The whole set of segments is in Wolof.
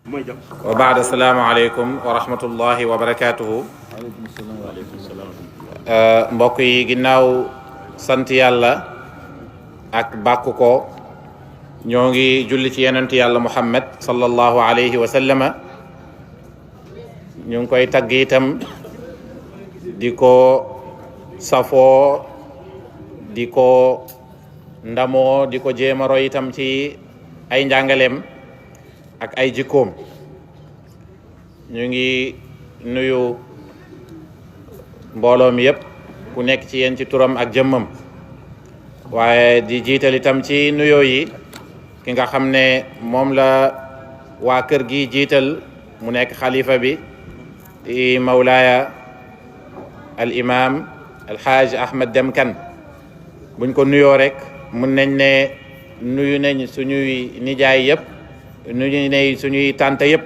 wa baad assalaamu aleykum wa rahmatullahi wa barakaatuhu. Mbokk yi, ginnaaw sant yàlla ak bàkku ko, ñoo ngi julli ci yonent yàlla Muhammad sallallahu alayhi wa sallama. ñu ngi koy tagg itam di ko safoo, di ko ndamoo, di ko jéem a roy itam ci ay njàngaleem ak ay jikkoom. ñu ngi nuyu mbooloo mi yëpp, ku nekk ci yéen ci turam ak jëmmam, waaye di jiital itam ci nuyoo yi ki nga xam ne moom la waa kër gi jiital mu nekk xalifa bi di mawlaaya al imam alxaaj Ahmed Deme Kane. buñ ko nuyoo rek mun nañ ne nuyu nañ suñuy nijaay yëpp, nuyu nañ suñuy tante yëpp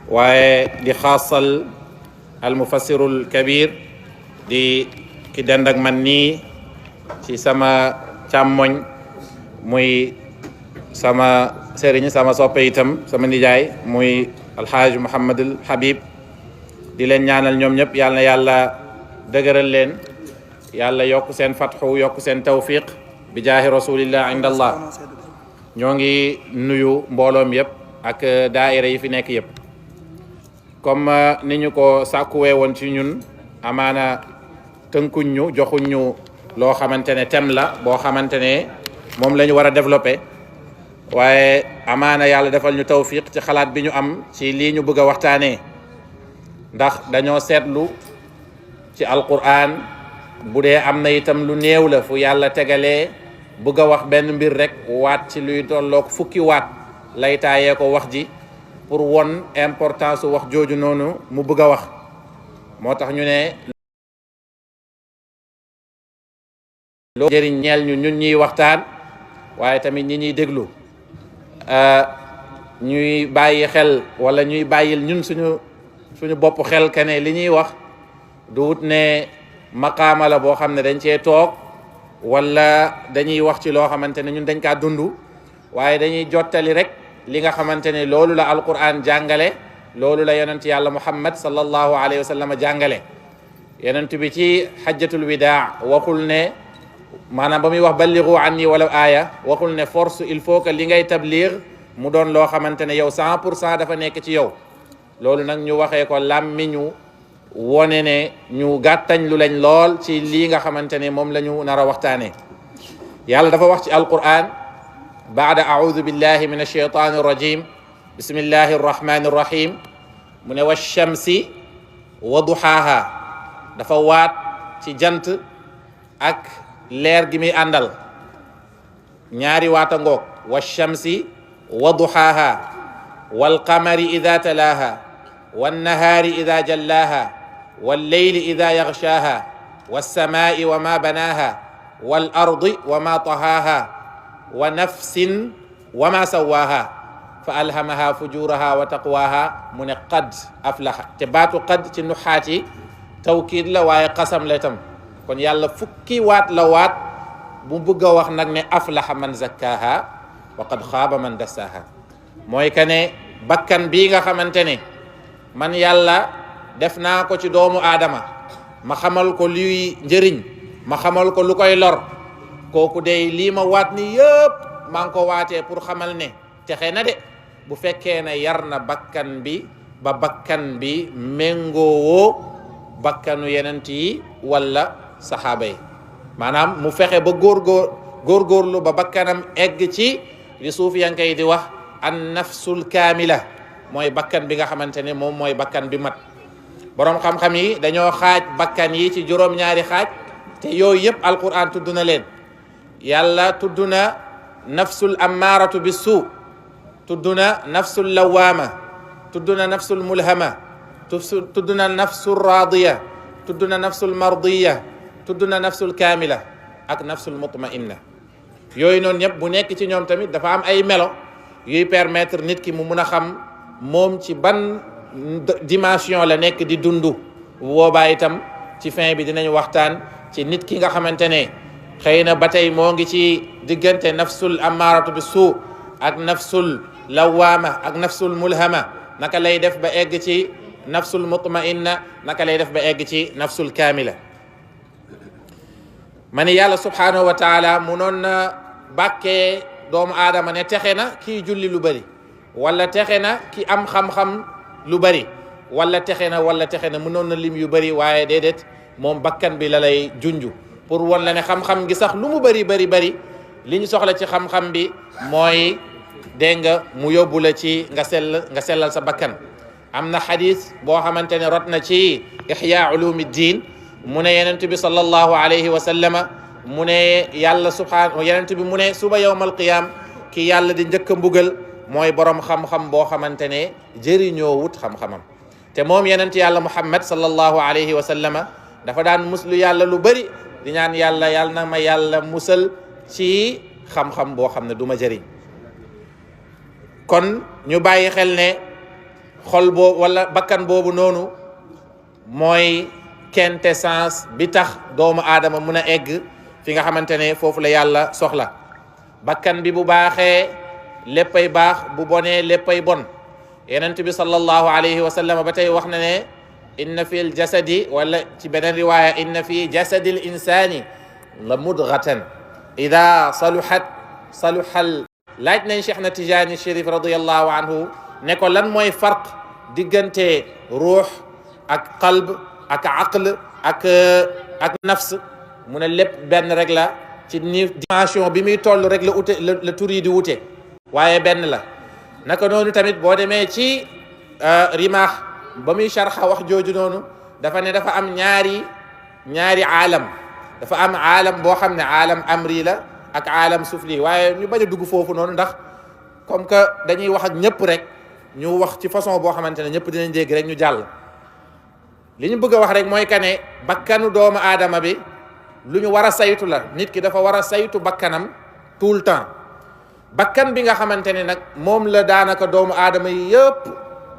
waaye di xaasal al mufassirul kabir di ki dend ak man nii ci sama càmmoñ, muy sama sëriñ, sama soppe itam, sama nijaay, muy alxaaj Muhammadul Habib. di leen ñaanal ñoom ñëpp yàlla na yàlla dëgëral leen, yàlla yokk seen fatxu, yokk seen tawfiq bi jaahi rasulillah inda allah. ñoo ngi nuyu mbooloom yëpp ak daaira yi fi nekk yëpp. comme ni ñu ko sàkkuwee woon ci ñun, amaana tënkuñ ñu, joxuñ ñu loo xamante ne thème la boo xamante ne moom la ñu war a développer, waaye amaana yàlla defal ñu tawfiq ci xalaat bi ñu am ci lii ñu bëgg a waxtaanee. ndax dañoo seetlu ci alquran, bu dee am na itam lu néew la fu yàlla tegalee bëgg a wax benn mbir rek waat ci luy tolloog fukki waat lay taayee ko wax ji pour won importance wax jooju noonu mu bëgg a wax. moo tax ñu ne loo jëriñ ñeel ñu ñun ñuy waxtaan, waaye tamit ñi ñuy déglu ñuy bàyyi xel, wala ñuy bàyyil ñun suñu bopp xel kene li ñuy wax du wut ne maqaama la boo xam ne dañ cee toog, wala dañuy wax ci loo xamante ne ñun dañ kaa dund, waaye dañuy jottali rek li nga xamante ne loolu la alquran jàngale, loolu la yonent yàlla Muhammad sallallahu alayhi wa sallam jàngale. yonent bi ci xajjatul widaa waxul ne, maanaam ba muy wax balligu anni wala aaya, waxul ne force il faut que li ngay tabliir mu doon loo xamante ne yow 100% dafa nekk ci yow. loolu nag ñu waxee ko làmmiñu wone ne ñu gàttañ lu lañ lool ci lii nga xamante ne moom la ñu nar a waxtaane. yàlla dafa wax ci alquran baada audu billahi min alshaytani irrajim bismillahi arrahmani irrahim mu ne washamsi wa duhaaha. dafa waat ci jant ak leer gi muy àndal, ñaari waata ngoog, washamsi wa duhaaha walqamari ida talaaha wannahaari ida jallaaha walleyli ida yaxshaaha walsamaai wa ma banaaha walardi wa ma tahaaha wa nafsin wa ma sawaaha fa alhamaha fujuraha wa taqwaha. mu ne qad aflaha, te baatu qad ci nuxaat yi tawkiid la, waaye qasam la tam. kon yàlla fukki waat la waat bu bëgg a wax nag ne aflaha man zakkaaha wa qad xaaba man dassaaha. mooy que ne bakkan bii nga xamante ne man yàlla def naa ko ci doomu aadama, ma xamal ko luy njëriñ, ma xamal ko lu koy lor, kooku dey lii ma waat ni yëpp maa ngi ko waatee pour xamal ne texe na de, bu fekkee ne yar na bakkan bi ba bakkan bi méngoowoo bakkanu yenent yi wala saxaaba yi. maanaam mu fexe ba góorgóorlu ba bakkanam egg ci li suufiyanke yi di wax an nafsul kaamila, mooy bakkan bi nga xamante ne moom mooy bakkan bi mat. boroom xam-xam yi dañoo xaaj bakkan yi ci juróom-ñaari xaaj, te yooyu yëpp alquran tudd na leen. yàlla tudd na nafsul ammaaratu bissuu, tudd na nafsul lawaama, tudd na nafsul mulhama, tudd na nafsul raadiya, tudd na nafsul mardiya, tudd na nafsul kaamila ak nafsul mutmainna. yooyu noonu ñëpp bu nekk ci ñoom tamit dafa am ay melo yuy permettre nit ki mu mun a xam moom ci ban dimension la nekk di dundu. boobaa itam ci fin bi dinañ waxtaan ci nit ki nga xamante ne xëy na ba tey moo ngi ci diggante nafsul ammaaratu bi suu ak nafsul lawaama ak nafsul mulhama naka lay def ba egg ci nafsul mutmainna naka lay def ba egg ci nafsul kaamila. ma ni yàlla subhanahu wa taala munoon na bàkkee doomu aadama ne texe na kii julli lu bari, wala texe na ki am xam-xam lu bari, wala texe na mënoon na lim yu bari, waaye déedéet moom bakkan bi la lay junju pour wan la ne xam-xam gi sax lu mu bari li ñu soxla ci xam-xam bi mooy dégg nga mu yóbbu la ci nga sellal sa bakkan. am na xadis boo xamante ne rot na ci Ihya Ulumuddin mu ne yenent bi sallallahu alayhi wa sallama mu ne yàlla subhaanahu yenent bi mu ne suba yawmal qiyaam ki yàlla di njëkk a mbugal mooy borom xam-xam boo xamante ne jëriñoo wut xam-xamam. te moom yenent yàlla Muhammad sallallahu alayhi wa sallama dafa daan muslu yàlla lu bëri di ñaan yàlla na ma yàlla musal ci xam-xam boo xam ne du ma jëriñ. kon ñu bàyyi xel ne xol boobu wala bakkan boobu noonu mooy quintessence bi tax doomu aadama mun a egg fi nga xamante ne foofu la yàlla soxla. bakkan bi bu baaxee léppay baax, bu bonee léppay bon. yonent bi sallallahu alayhi wa sallam ba tey wax na ne inna fi l jasadi wala ci beneen riwaaya inna fi jasadi l insani la mudghatan ida saluhat laaj nañ Cheikh na Tijaani Chérif radiyallahu anhu ne ko lan mooy farq diggante ruux ak qalb ak aql ak nafs. mu ne lépp benn rek la ci ni dimension bi muy toll rek la ute la tur yi di wute, waaye benn la. naka noonu tamit boo demee ci rimaax ba muy sharxa wax jooju noonu dafa ne dafa am ñaari aalam. dafa am aalam boo xam ne aalam amri la ak aalam sufli, waaye ñu bañ a dugg foofu noonu ndax comme que dañuy wax ak ñëpp rek ñu wax ci façon boo xamante ne ñëpp dinañ dégg rek ñu jàll. li ñu bëgg a wax rek mooy que ne bakkanu doomu aadama bi lu ñu war a saytu la. nit ki dafa war a saytu bakkanam tout le temps. bakkan bi nga xamante ne nag moom la daanaka doomu aadama yi yëpp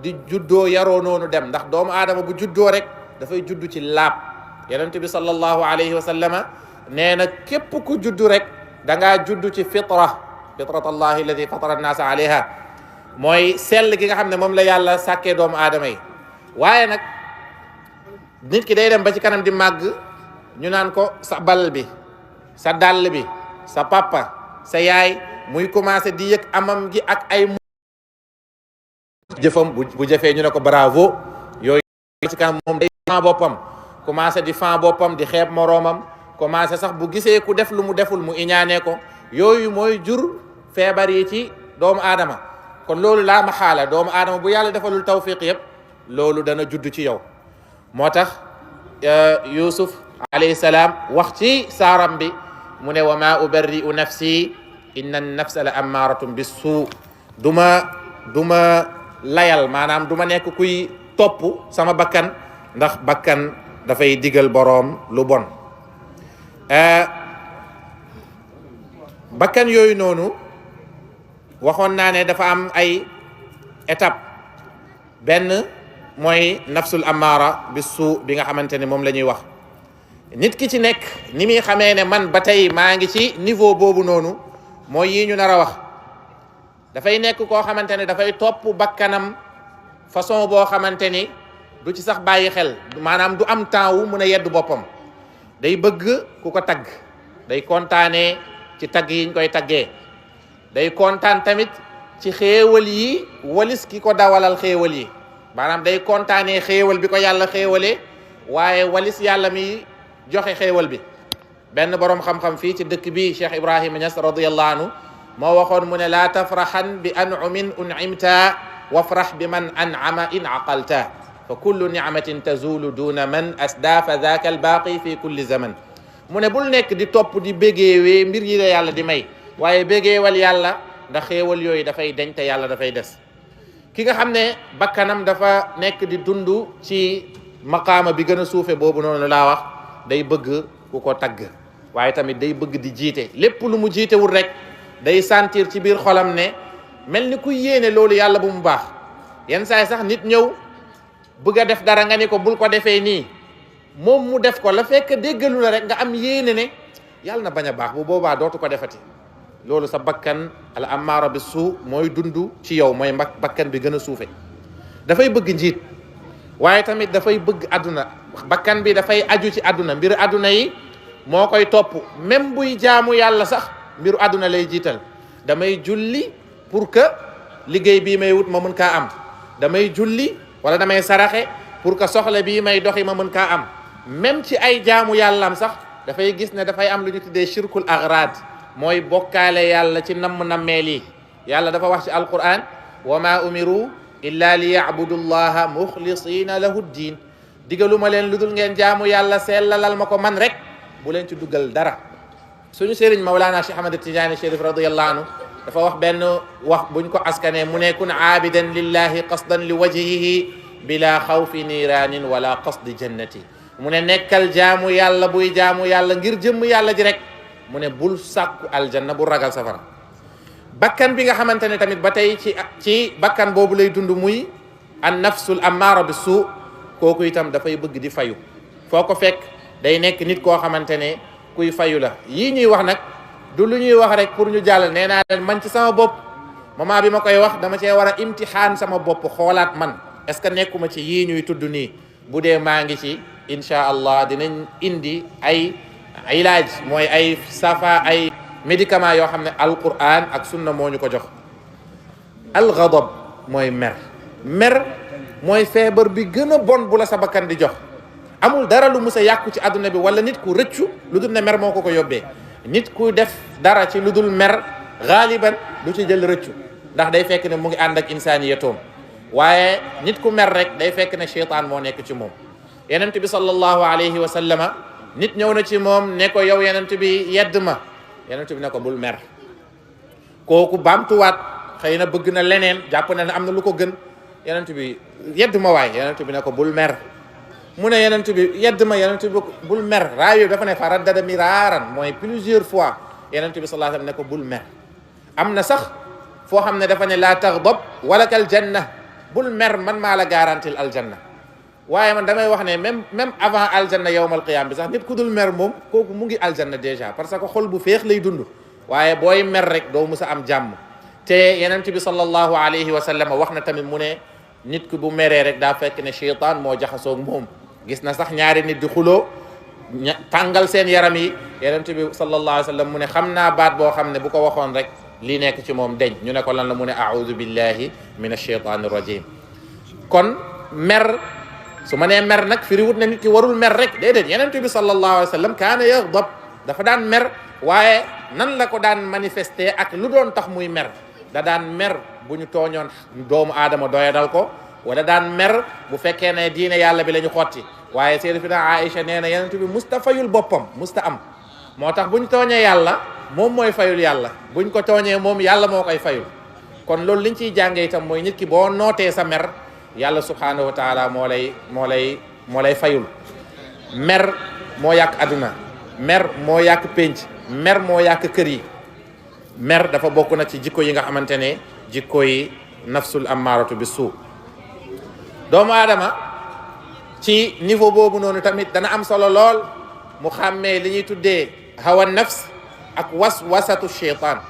di juddoo yaroo noonu dem, ndax doomu aadama bu juddoo rek dafay juddu ci laab. yonent bi sallallahu alayhi wa sallama nee na képp ku juddu rek da ngaa juddu ci fitrat allahi alladi fatara annaasa alayha, mooy sell gi nga xam ne moom la yàlla sàkkee doomu aadama yi. waaye nag nit ki day dem ba ci kanam di màgg ñu naan ko sa bal bi, sa dàll bi, sa papa, sa yaay, muy commencé di yëg amam gi ak ay jëfam bu jëfee ñu ne ko bravo. yooyu ci kanam moom day fan boppam, commencé di fan boppam, di xeeb moroomam, commencé sax bu gisee ku def lu mu deful mu iñaanee ko. yooyu mooy jur feebar yi ci doomu aadama. kon loolu laa ma xaala doomu aadama bu yàlla defalul tawfiq yëpp loolu dana judd ci yow. moo tax Yusuf alayhi salaam wax ci saaram bi mu ne wa ma ubarri'u nafsi inna nafsa la ammaaratun bis-suu. duma layal, maanaam duma nekk kuy topp sama bakkan, ndax bakkan dafay digal boroom lu bon. bakkan yooyu noonu waxoon naa ne dafa am ay étape. benn mooy nafsul ammaara bis-suu bi nga xamante ne moom la ñuy wax. nit ki ci nekk ni muy xamee ne man ba tey maa ngi ci niveau boobu noonu mooy yi ñu nar a wax. dafay nekk koo xamante ne dafay topp bakkanam façon boo xamante ni du ci sax bàyyi xel, maanaam du am temps wu mun a yedd boppam. day bëgg ku ko tagg, day kontaanee ci tagg yiñ koy taggee, day kontaan tamit ci xéewal yi walis ki ko dawalal xéewal yi. maanaam day kontaanee xéewal bi ko yàlla xéewalee, waaye walis yàlla mi joxe xéewal bi. benn boroom xam-xam fii ci dëkk bi Cheikh Ibrahima Niass radiyallahu anhu moo waxoon mu ne laa tafraxan bi an'umin un'imta wafrax bi man an'ama in aqalta fa kullu nicmatin tazulu duna man asdafa dhaka albaqi fi kulli zaman. mu ne bul nekk di topp di bégeewee mbir yi la yàlla di may, waaye bégeewal yàlla ndax xéewal yooyu dafay deñ te yàlla dafay des. ki nga xam ne bakkanam dafa nekk di dund ci maqaama bi gën a suufe boobu noonu laa wax, day bëgg ku ko tagg, waaye tamit day bëgg di jiite. lépp lu mu jiitewul rek day sentir ci biir xolam ne mel ni ku yéene loolu yàlla bu mu baax. yenn saay sax nit ñëw bëgg a def dara nga ni ko bul ko defee nii, moom mu def ko la fekk déggalu la rek nga am yéene ne yàlla na bañ a baax, bu boobaa dootu ko defati. loolu sa bakkan al ammaara bi suu mooy dund ci yow, mooy bakkan bi gën a suufe. dafay bëgg njiit waaye tamit dafay bëgg àdduna, bakkan bi dafay aju ci àdduna, mbiru àdduna yi moo koy topp. même buy jaamu yàlla sax mbiru àdduna lay jiital. damay julli pour que liggéey bii may wut ma mën kaa am, damay julli wala damay saraxe pour que soxla bii may doxi ma mën kaa am. même ci ay jaamu yàllam sax dafay gis ne dafay am lu ñu tuddee shirkul agrad, mooy bokkaale yàlla ci nammeel yi. yàlla dafa wax ci alquran wa ma umiru illa li yabudu llaha muxlisina lahu ddin, digaluma leen lu dul ngeen jaamu yàlla sellalal ma ko man rek, bu leen ci dugal dara. suñu sëriñ Mawlana Cheikh Ahmad Tidiane Chérif radiyallahu anhu dafa wax benn wax buñ ko askanee mu ne kun aabidan lillahi qasdan li wajhihi bila xawfi niiraanin wala qasdi jannati. mu ne nekkal jaamu yàlla buy jaamu yàlla ngir jëmm yàlla ji rek, mu ne bul sàkku aljanna, bul ragal safara. bakkan bi nga xamante ne tamit ba tey ci bakkan boobu lay dund muy an nafsul ammaara bi suu, kooku itam dafay bëgg di fayu. foo ko fekk day nekk nit koo xamante ne kuy fayu la. yii ñuy wax nag du lu ñuy wax rek pour ñu jàll. nee naa leen man ci sama bopp moment bi ma koy wax dama cee war a imtixaan sama bopp, xoolaat man est-ce que nekkuma ci yii ñuy tudd nii. bu dee maa ngi ci, incha allah dinañ indi ay ilaaj, mooy ay médicament yoo xam ne alquran ak sunna moo ñu ko jox. algadab mooy mer. mer mooy feebar bi gën a bon bu la sa bakkan di jox. amul dara lu mus a yàqu ci àdduna bi wala nit ku rëccu lu dul ne mer moo ko yóbbee. nit ku def dara ci lu dul mer gaaliban du ci jël rëccu, ndax day fekk ne mu ngi ànd ak insaaniyatoom. waaye nit ku mer rek day fekk ne cheytaan moo nekk ci moom. yenent bi sallallahu alayhi wa sallama nit ñëw na ci moom ne ko yow yenent bi yedd ma. yenent bi ne ko bul mer. kooku baamtuwaat, xëy na bëgg na leneen, jàpp na ne am na lu ko gën. yenent bi yedd ma waay, yenent bi ne ko bul mer. mu ne yenent bi yedd ma, yenent bi bul mer. raayo dafa ne fa raddada miraaran, mooy plusieurs fois yenent bi sallallahu alayhi wa sallam ne ko bul mer. am na sax foo xam ne dafa ne laa taxdab walakal janna, bul mer, man maa la garantil aljanna. waaye man damay wax ne même avant aljanna yawmal qiyam bi sax nit ku dul mer moom kooku mu ngi aljanna déjà, parce que xol bu féex lay dund. waaye booy mer rek doo musa am jàmm. te yenent bi sallallahu alayhi wa sallam wax na tamit mu ne nit ku bu meree rek daa fekk ne cheytaan moo jaxasoog moom. gis na sax ñaari nit di xuloo tàngal seen yaram yi, yenent bi sallallahu alayhi wa sallam mu ne xam naa baat boo xam ne bu ko waxoon rek lii nekk ci moom deñ. ñu ne ko lan la, mu ne a'udhu billahi min ash-shaytani rajim. kon mer, su ma nee mer nag firiwut ne nit ki warul mer rek, déedéet. yenent bi sallallahu alayhi wa sallam kaana yaghdab, dafa daan mer. waaye nan la ko daan manifester ak lu doon tax muy mer? da daan mer bu ñu tooñoon doomu aadama doyadal ko, wala daan mer bu fekkee ne diine yàlla bi la ñu xotti. waaye Sayyidatuna Aïcha nee na yenent bi musta fayul boppam, musta am. moo tax bu ñu tooñee yàlla moom mooy fayul yàlla, buñ ko tooñee moom yàlla moo koy fayul. kon loolu liñ ciy jàngee itam mooy nit ki boo nootee sa mer, yàlla subhanahu wa taala moo lay fayul. mer moo yàq aduna, mer moo yàq pénc, mer moo yàq kër yi. mer dafa bokk na ci jikko yi nga xamante ne jikko yi nafsul ammaratu bi suu. doomu aadama ci niveau boobu noonu tamit dana am solo lool mu xàmmee li ñuy tuddee hawa nafs ak wasatu cheytaan.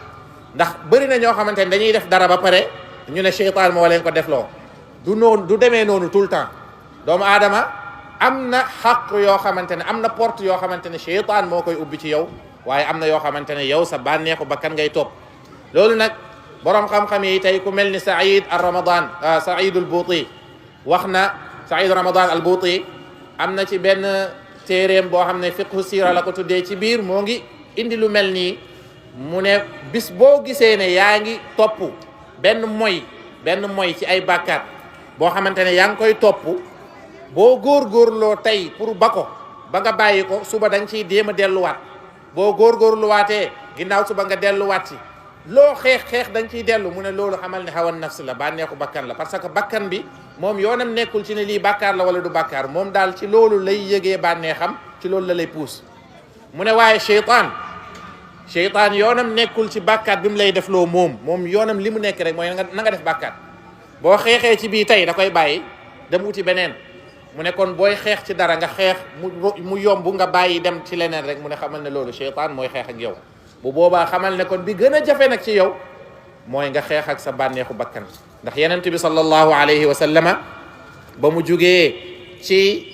ndax bëri na ñoo xamante ne dañuy def dara ba pare ñu ne cheytaan moo leen ko defloo. du demee noonu tout le temps. doomu aadama am na xaq yoo xamante ne am na porte yoo xamante ne cheytaan moo koy ubbi ci yow, waaye am na yoo xamante ne yow sa bànneexu bakkan ngay topp. loolu nag borom xam-xam yi tey ku mel ni Saïd al-Buuti wax na. Saïd Ramadan al-Buuti am na ci benn téeréem boo xam ne fiqhu siira la ko tuddee, ci biir moo ngi indi lu mel nii. mu ne bis boo gisee ne yaa ngi topp benn moy ci ay bàkkaat boo xamante ne yaa ngi koy topp, boo góorgóorloo tey pour ba nga bàyyi ko, suba da nga ciy déem a delluwaat. boo góorgóorluwaatee ginnaaw suba nga delluwaat ci. loo xeex da nga ciy dellu. mu ne loolu xamal ne hawan nafs la, bànneexu bakkan la. parce que bakkan bi moom yoonam nekkul ci ne lii bàkkaar la wala du bàkkaar, moom daal ci loolu lay yëgee bànneexam, ci loolu la lay puus. mu ne waaye cheytaan yoonam nekkul ci bàkkaat bi mu lay def loo moom yoonam li mu nekk rek mooy na nga def bàkkaat. boo xeexee ci bii tey da koy bàyyi dem wuti beneen. mu ne kon booy xeex ci dara nga xeex mu yomb nga bàyyi dem ci leneen rek, mu ne xamal ne loolu cheytaan mooy xeex ak yow. bu boobaa xamal ne kon bi gën a jafe nag ci yow mooy nga xeex ak sa bànneexu bakkan ndax yenent bi sallallahu alayhi wa sallama ba mu jugee ci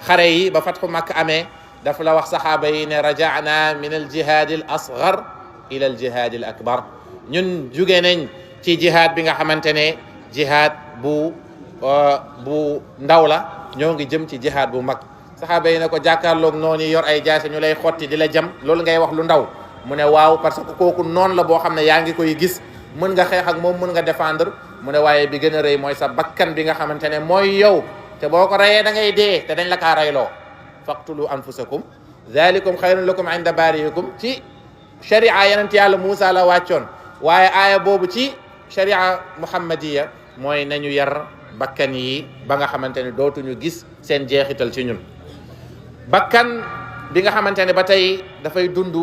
xare yi ba fatxu Makka amee dafa la wax saxaaba yi ne raja'na min al jihad al asghar ila al jihad al akbar ñun jugee nañ ci jihad bi nga xamante ne jihad bu ndaw la ñoo ngi jëm ci jihad bu mag saxaaba yi ne ko jàkkaarloog noonu yor ay jaase ñu lay xotti di la jam loolu ngay wax lu ndaw mu ne waaw parce que kooku noonu la boo xam ne yaa ngi koy gis mën nga xeex ak moom mën nga défendre mu ne waaye bi gën a rëy mooy sa bakkan bi nga xamante ne mooy yow te boo ko reyee da ngay dee te dañ la kaa reyloo faqtulu anfusakum dhalikum xayrun lakum inda bariikum ci sharia yenent yàlla Muusa la wàccoon waaye aaya boobu ci sharia muhammadiya mooy nañu yar bakkan yi ba nga xamante ne dootuñu gis seen jeexital ci ñun bakkan bi nga xamante ne ba tey dafay dund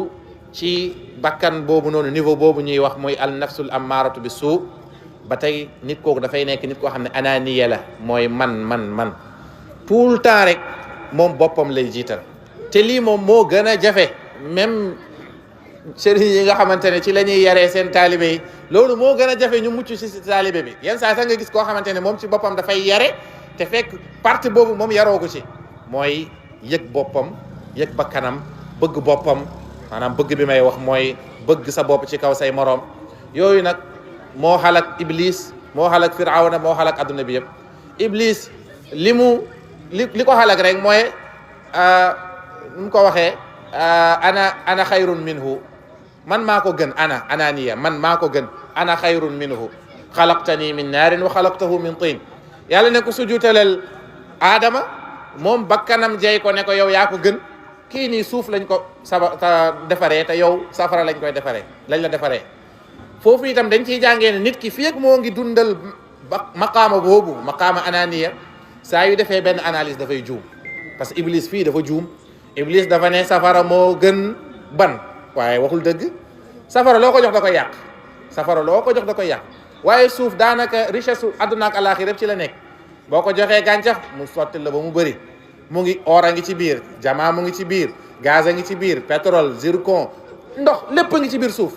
ci bakkan boobu noonu niveau boobu ñuy wax mooy al nafsul ammaratu bi suu ba tey nit kooku dafay nekk nit koo xam ne ananiya la mooy man tout le temps rek moom boppam lay jiital te lii moom moo gën a jafe même sëriñ yi nga xamante ne ci la ñuy yaree seen taalibe yi loolu moo gën a jafe ñu mucc ci taalibe bi yenn saa sax nga gis koo xamante ne moom ci boppam dafay yare te fekk partie boobu moom yaroo ko ci mooy yëg boppam yëg bakkanam bëgg boppam maanaam bëgg bi may wax mooy bëgg sa bopp ci kaw say moroom yooyu nag moo xalak iblis moo xalak firawna moo xalak adduna bi yëpp iblis li ko xalak rek mooy nu mu ko waxee ana xayrun minhu man maa ko gën ananiya man maa ko gën ana xayrun minhu xalaqtani min naarin wa xalaqtahu min tin yàlla ne ko sujuutalal aadama moom bakkanam jey ko ne ko yow yaa ko gën kii nii suuf lañ ko defaree te yow safara lañ koy defaree lañ la defaree foofu itam dañ ciy jàngee ne nit ki fii ak moo ngi dundal maqaama boobu maqaama ananiya saa yu defee benn analyse dafay juum parce que iblis fii dafa juum iblis dafa ne safara moo gën ban waaye waxul dëgg safara loo ko jox da koy yàq safara loo ko jox da koy yàq waaye suuf daanaka richesse su àdduna ak alaaxira yëpp ci la nekk boo ko joxee gàncax mu sotti la ba mu bëri mu ngi or a ngi ci biir jamaa mu ngi ci biir gaz a ngi ci biir pétrole zircon ndox lépp a ngi ci biir suuf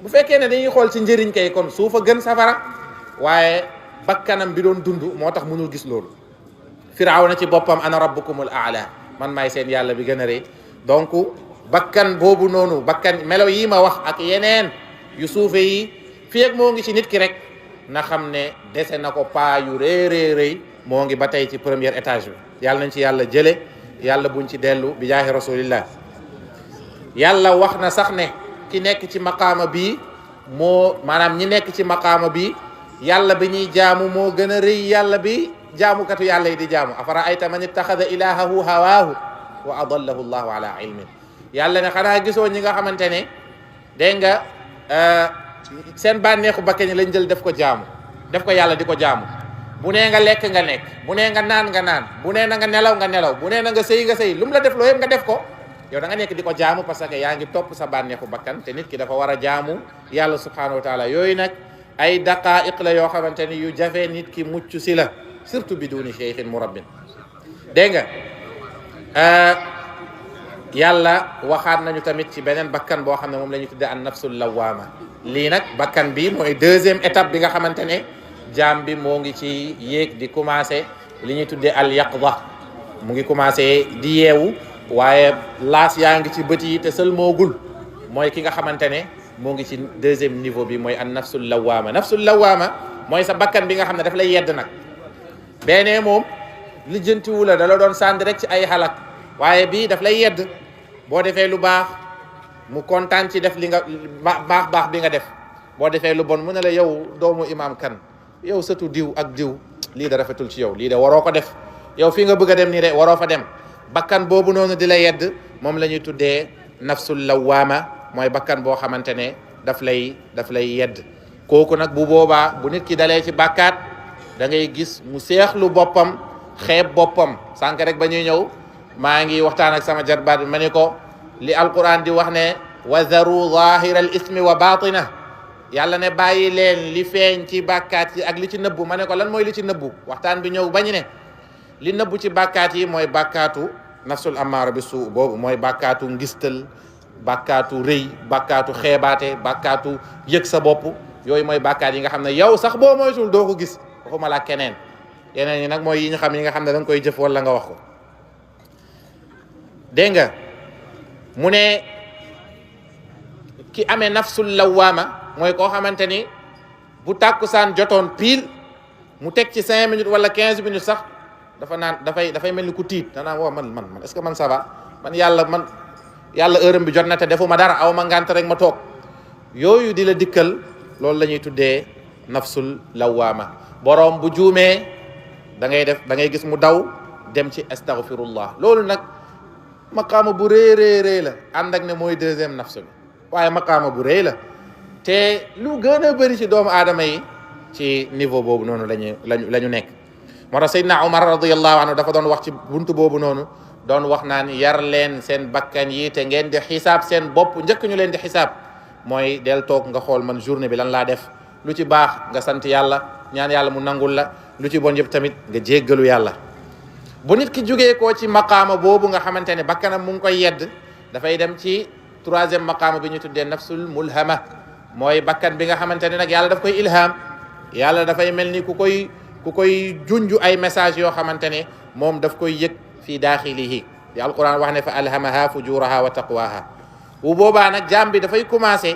bu fekkee ne dañuy xool ci njëriñ kay kon suuf a gën safara waaye bakkanam bi doon dund moo tax mënul gis loolu Firawna ci boppam ana rabbukumul aala man maay seen yàlla bi gën a rëy donc bakkan boobu noonu bakkan melo yi ma wax ak yeneen yu suufe yi fii ak moo ngi ci nit ki rek na xam ne dese na ko paa yu rëy moo ngi ba tey ci premier étage bi yàlla nañ ci yàlla jële yàlla buñ ci dellu bi jaahi rasulillah yàlla wax na sax ne ki nekk ci maqaama bii maanaam ñi nekk ci maqaama bi yàlla bi ñuy jaamu moo gën a rëy yàlla bi jaamukatu yàlla yi di jaamu afara ayta man ittaxada ilahahu hawaahu wa adallahu llahu ala ilmin yàlla ne xanaa gisoo ñi nga xamante ne dégg nga seen bànneexu bakkan lañ jël def ko jaamu def ko yàlla di ko jaamu bu nee nga lekk nga nekk bu nee nga naan nga naan bu nee na nga nelaw nga nelaw bu nee na nga sëy nga sëy lu mu la def loo yëpp nga def ko yow da nga nekk di ko jaamu parce que yaa ngi topp sa bànneexu bakkan te nit ki dafa war a jaamu yàlla subhanahu wa taala yooyu nag ay daqaa'iq la yoo xamante ni yu jafe nit ki mucc si la surtout biduni cheikhin murabbin dégg nga yàlla waxaat nañu tamit ci beneen bakkan boo xam ne moom la ñu tuddee an nafsul lawaama lii nag bakkan bi mooy deuxième étape bi nga xamante ne jaam bi moo ngi ci yéeg di commencé li ñuy tuddee al yaqda mu ngi commencé di yeewu waaye laas yaa ngi ci bët yi te sël moogul mooy ki nga xamante ne moo ngi ci deuxième niveau bi mooy an nafsul lawaama mooy sa bakkan bi nga xam ne daf lay yedd nag benee moom lijjantiwu la da la doon sànni rek ci ay xalak waaye bii daf lay yedd boo defee lu baax mu kontaan ci def li nga baax bi nga def boo defee lu bon mu ne la yow doomu imam kan yow sëtu diw ak diw lii da rafetul ci yow lii de waroo ko def yow fii nga bëgg a dem nii de waroo fa dem bakkan boobu noonu di la yedd moom la ñuy tuddee nafsul lawaama mooy bakkan boo xamante ne daf lay yedd kooku nag bu boobaa bu nit ki dalee ci bàkkaat da ngay gis mu seexlu boppam xeeb boppam sànq rek ba ñuy ñëw maa ngi waxtaan ak sama jarbaat bi ma ni ko li alquran di wax ne wa zaru zahira al ismi wa batina yàlla ne bàyyi leen li feeñ ci bàkkaat yi ak li ci nëbbu ma ne ko lan mooy li ci nëbbu waxtaan bi ñëw bañu ne li nëbbu ci bàkkaat yi mooy bàkkaatu nafsul amaara bi suu boobu mooy bàkkaatu ngistal bàkkaatu rëy, bàkkaatu xeebaate, bàkkaatu yëg sa bopp. yooyu mooy bàkkaat yi nga xam ne yow sax boo moytul doo ko gis waxuma la keneen. yeneen yi nag mooy yi ñu xam yi nga xam ne da nga koy jëf wala nga wax ko. dégg nga mu ne ki amee nafsul lawaama mooy koo xamante ni bu tàkkusaan jotoon pile mu teg ci 5 minutes wala 15 minutes sax dafa naan dafay mel ni ku tiit danaa woo man est-ce que man ça va man yàlla heure bi jot na te defuma dara aw ma ngant rek ma toog. yooyu di la dikkal loolu la ñuy tuddee nafsul lawaama. boroom bu juumee da ngay gis mu daw dem ci astaghfirullah. loolu nag maqaama bu rëy la ànd ak ne mooy deuxième nafsu bi waaye maqaama bu rëy la te lu gën a bëri ci doomu aadama yi ci niveau boobu noonu la ñu nekk. moo tax Seydina Umar radiyallahu anhu dafa doon wax ci buntu boobu noonu doon wax naan yar leen seen bakkan yi te ngeen di xisaab seen bopp njëkk ñu leen di xisaab. mooy del toog nga xool man journée bi lan laa def lu ci baax nga sant yàlla ñaan yàlla mu nangul la lu ci bon yëpp tamit nga jéggalu yàlla. bu nit ki jógee koo ci maqaama boobu nga xamante ne bakkanam mu ngi koy yedd dafay dem ci 3e maqaama bi ñu tuddee nafsul mulhama. mooy bakkan bi nga xamante ne nag yàlla daf koy ilham. yàlla dafay mel ni ku koy junju ay message yoo xamante ne moom daf koy yëg fii daaxilihi. di alquran wax ne fa alhamaha fujuraha wa taqwaha. bu boobaa nag jaam bi dafay commencé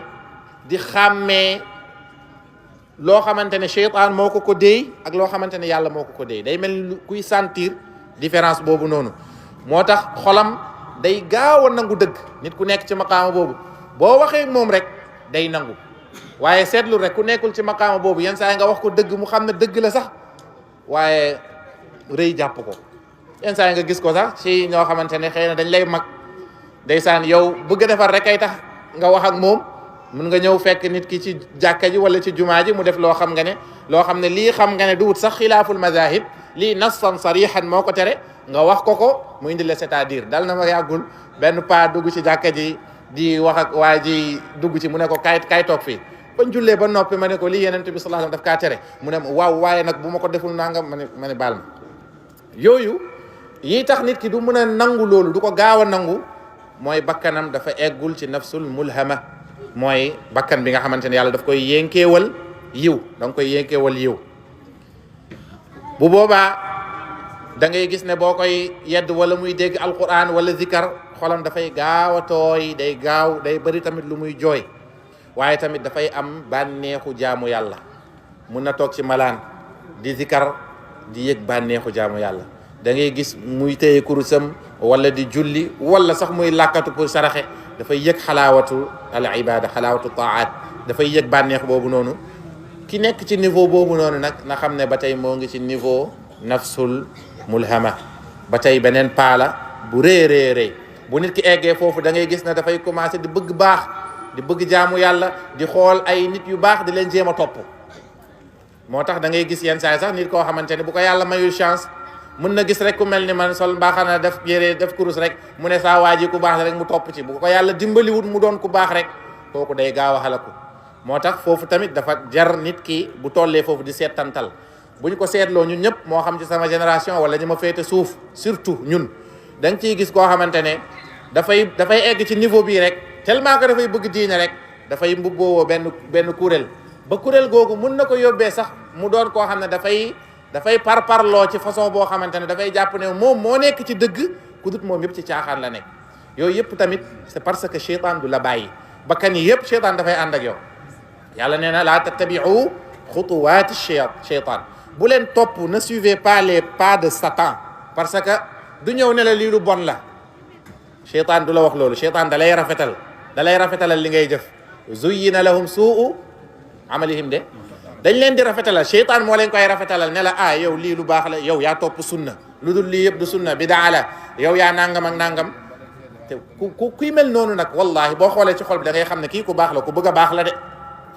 di xàmmee loo xamante ne cheytaan moo ko déy ak loo xamante ne yàlla moo ko déy. day mel ni kuy sentir différence boobu noonu. moo tax xolam day gaaw a nangu dëgg. nit ku nekk ci maqaama boobu boo waxee moom rek day nangu waaye seetlu rek ku nekkul ci maqaama boobu yenn saa yi nga wax ko dëgg mu xam ne dëgg la sax waaye rëy jàpp ko. yenn saa yi nga gis ko sax ci ñoo xamante ne xëy na dañ lay mag. ndeysaan yow bëgg a defar rek ay tax nga wax ak moom mun nga ñëw fekk nit ki ci jàkka ji wala ci jumaa ji mu def loo xam ne lii xam nga ne du wut sax xilaaful mazahib lii nassan sarihan moo ko tere nga wax ko mu indi la c'est-à-dire dal na ma yàggul benn paa dugg ci jàkka ji di wax ak waa ji dugg ci mu ne ko kay toog fii bañ jullee ba noppi ma ne ko lii Yonent bi sallallahu alayhi wasallam daf kaa tere mu ne waaw waaye nag bu ma ko deful nangam ma ne baal ma. yooyu yi tax nit ki du mën a nangu loolu du ko gaaw a nangu mooy bakkanam dafa eggul ci nafsul mulhama. mooy bakkan bi nga xamante ne yàlla daf koy yénkeewal yiw da nga koy yénkeewal yiw. bu boobaa da ngay gis ne boo koy yedd wala muy dégg alquran wala zikar xolam dafay gaaw a tooy day bëri tamit lu muy jooy. waaye tamit dafay am bànneexu jaamu yàlla mun na toog ci malaan di zikar di yëg bànneexu jaamu yàlla. da ngay gis muy téye kurusam wala di julli wala sax muy làkkatu pour saraxe dafay yëg xalaawatu al ibada xalaawatu taat dafay yëg bànneex boobu noonu. ki nekk ci niveau boobu noonu nag na xam ne ba tey moo ngi ci niveau nafsul mulhama. ba tey beneen paala bu rëy bu nit ki eggee foofu da ngay gis ne dafay commencé di bëgg baax di bëgg jaamu yàlla di xool ay nit yu baax di leen jéem a topp. moo tax da ngay gis yenn saay sax nit koo xamante ne bu ko yàlla mayul chance mën na gis rek ku mel ni man sol mbaaxana def yére def kurus rek mu ne saa waa ji ku baax rek mu topp ci bu ko yàlla dimbaliwut mu doon ku baax rek kooku day gaaw a xalaku. moo tax foofu tamit dafa jar nit ki bu tollee foofu di seetantal. bu ñu ko seetloo ñun ñëpp moo xam ci sama génération wala ñu ma féete suuf surtout ñun da nga ciy gis koo xamante ne dafay egg ci niveau bii rek tellement que dafay bëgg diine rek dafay mbubboo benn kuréel ba kuréel googu mun na ko yóbbee sax mu doon koo xam ne dafay parparloo ci façon boo xamante ne dafay jàpp ne moom moo nekk ci dëgg ku dut moom yëpp ci caaxaan la nekk. yooyu yëpp tamit c'est parce que cheytaan du la bàyyi bakkan yi yëpp cheytaan dafay ànd ak yow. yàlla nee na laa tattabi'u xutuwaati cheytaan bu leen topp ne suivez pas les pas de Satan parce que du ñëw ne la lii lu bon la. cheytaan du la wax loolu cheytaan da lay rafetalal li ngay jëf. zuyyina lahum su'u amalihim de dañ leen di rafetalal cheytaan moo leen koy rafetalal ne la yow lii lu baax la yow yaa topp sunna lu dul lii yëpp du sunna bidaa la yow yaa nangam ak nangam. te kuy mel noonu nag wallahi boo xoolee ci xol bi da ngay xam ne kii ku baax la ku bëgg a baax la de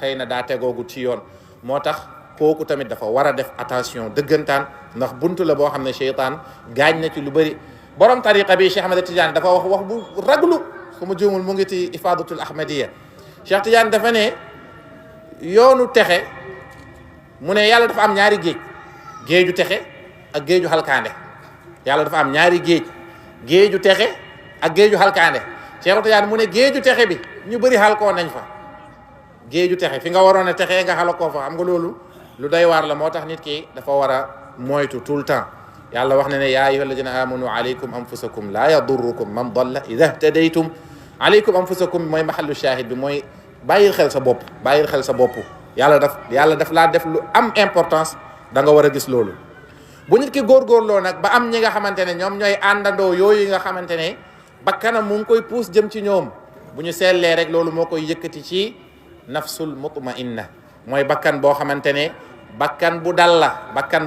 xëy na daa tegoogu ci yoon. moo tax kooku tamit dafa war a def attention dëggantaan ndax buntu la boo xam ne cheytaan gaañ na ci lu bëri. borom tariqa bi Cheikh Ahmed Tidiane dafa wax bu raglu su ma juumul mu ngi ci ifadatul ahmadiya. Cheikh Tidiane dafa ne yoonu texe mu ne yàlla dafa am ñaari géeju texe ak géeju xalkaande. yàlla dafa am ñaari géeju texe ak géeju xalkaande. Cheikh Tidiane mu ne géeju texe bi ñu bëri xalkoo nañ fa géeju texe fi nga waroon a texee nga xalakoo fa xam nga loolu lu doy waar la moo tax nit ki dafa war a moytu tout le temps yàlla wax na ne yaa ayyuha alladina amanu alaykum anfusakum laa yadurrukum man dalla ida htadaytum alaykum anfusakum mooy mahallu shahid bi mooy bàyyil xel sa bopp bàyyil xel sa bopp yàlla daf laa def lu am importance da nga war a gis loolu bu nit ki góorgóorloo nag ba am ñi nga xamante ne ñoom ñooy àndandoo yooyu nga xamante ne bakkanam mu ngi koy puus jëm ci ñoom bu ñu seetlee rek loolu moo koy yëkkati ci nafsul mutmainna mooy bakkan boo xamante ne bakkan bu dal la bakkan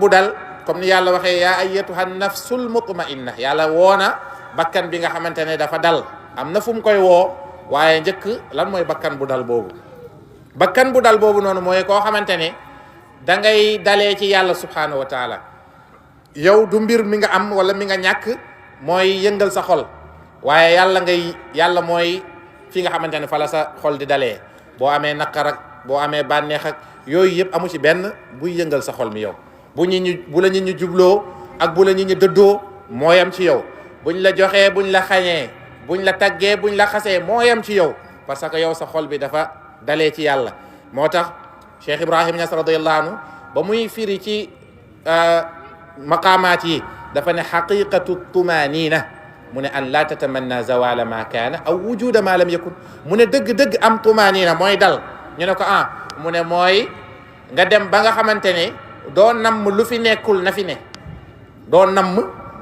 bu dal comme ni yàlla waxee yaa ayyatuha nafsul mutmainna yàlla woona bakkan bi nga xamante ne dafa dal am na fu mu koy woo waaye njëkk lan mooy bakkan bu dal boobu bakkan bu dal boobu noonu mooy koo xamante ne da ngay dalee ci yàlla subhanahu wa taala yow du mbir mi nga am wala mi nga ñàkk mooy yëngal sa xol waaye yàlla mooy fi nga xamante ne fa la sa xol di dalee boo amee naqar ak boo amee bànneex ak yooyu yëpp amu ci benn buy yëngal sa xol mi yow bu la nit ñi jubloo ak bu la nit ñi dëddoo moo yam ci yow buñ la joxee buñ la xañee buñ la taggee buñ la xasee moo yam ci yow parce que yow sa xol bi dafa dalee ci yàlla moo tax Cheikh Ibrahim Niass radiyallahu anhu ba muy firi ci maqaamaat yi dafa ne xaqiqatu tumanina mu ne an la tatamanna zawala ma kaana aw wujuda ma lam yakun mu ne dëgg-dëgg am tumanina mooy dal ñu ne ko mu ne mooy nga dem ba nga xamante ne doo namm lu fi nekkul na fi ne doo namm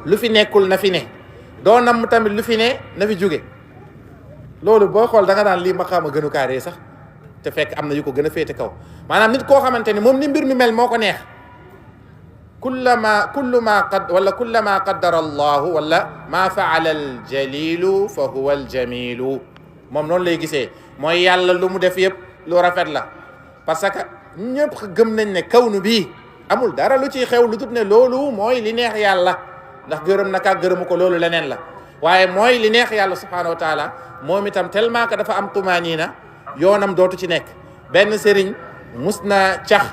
lu fi nekkul na fi ne doo namm tamit lu fi ne na fi jóge loolu boo xool da nga daan lii maqaama gënu kaaree sax te fekk am na yu ko gën a féete kaw maanaam nit koo xamante ne moom ni mbir mi mel moo ko neex kullama qaddara allahu wala ma faala aljalilu fa huwa aljamilu moom noonu lay gisee mooy yàlla lu mu def yëpp lu rafet la parce que ñëpp gëm nañ ne kawnu bii amul dara lu ciy xew lu dut ne loolu mooy li neex yàlla ndax gërëm na ka gërëmu ko loolu leneen la waaye mooy li neex yàlla subhanahu wa taala moom itam tellement que dafa am tumaaniina yoonam dootu ci nekk benn sëriñ mus na cax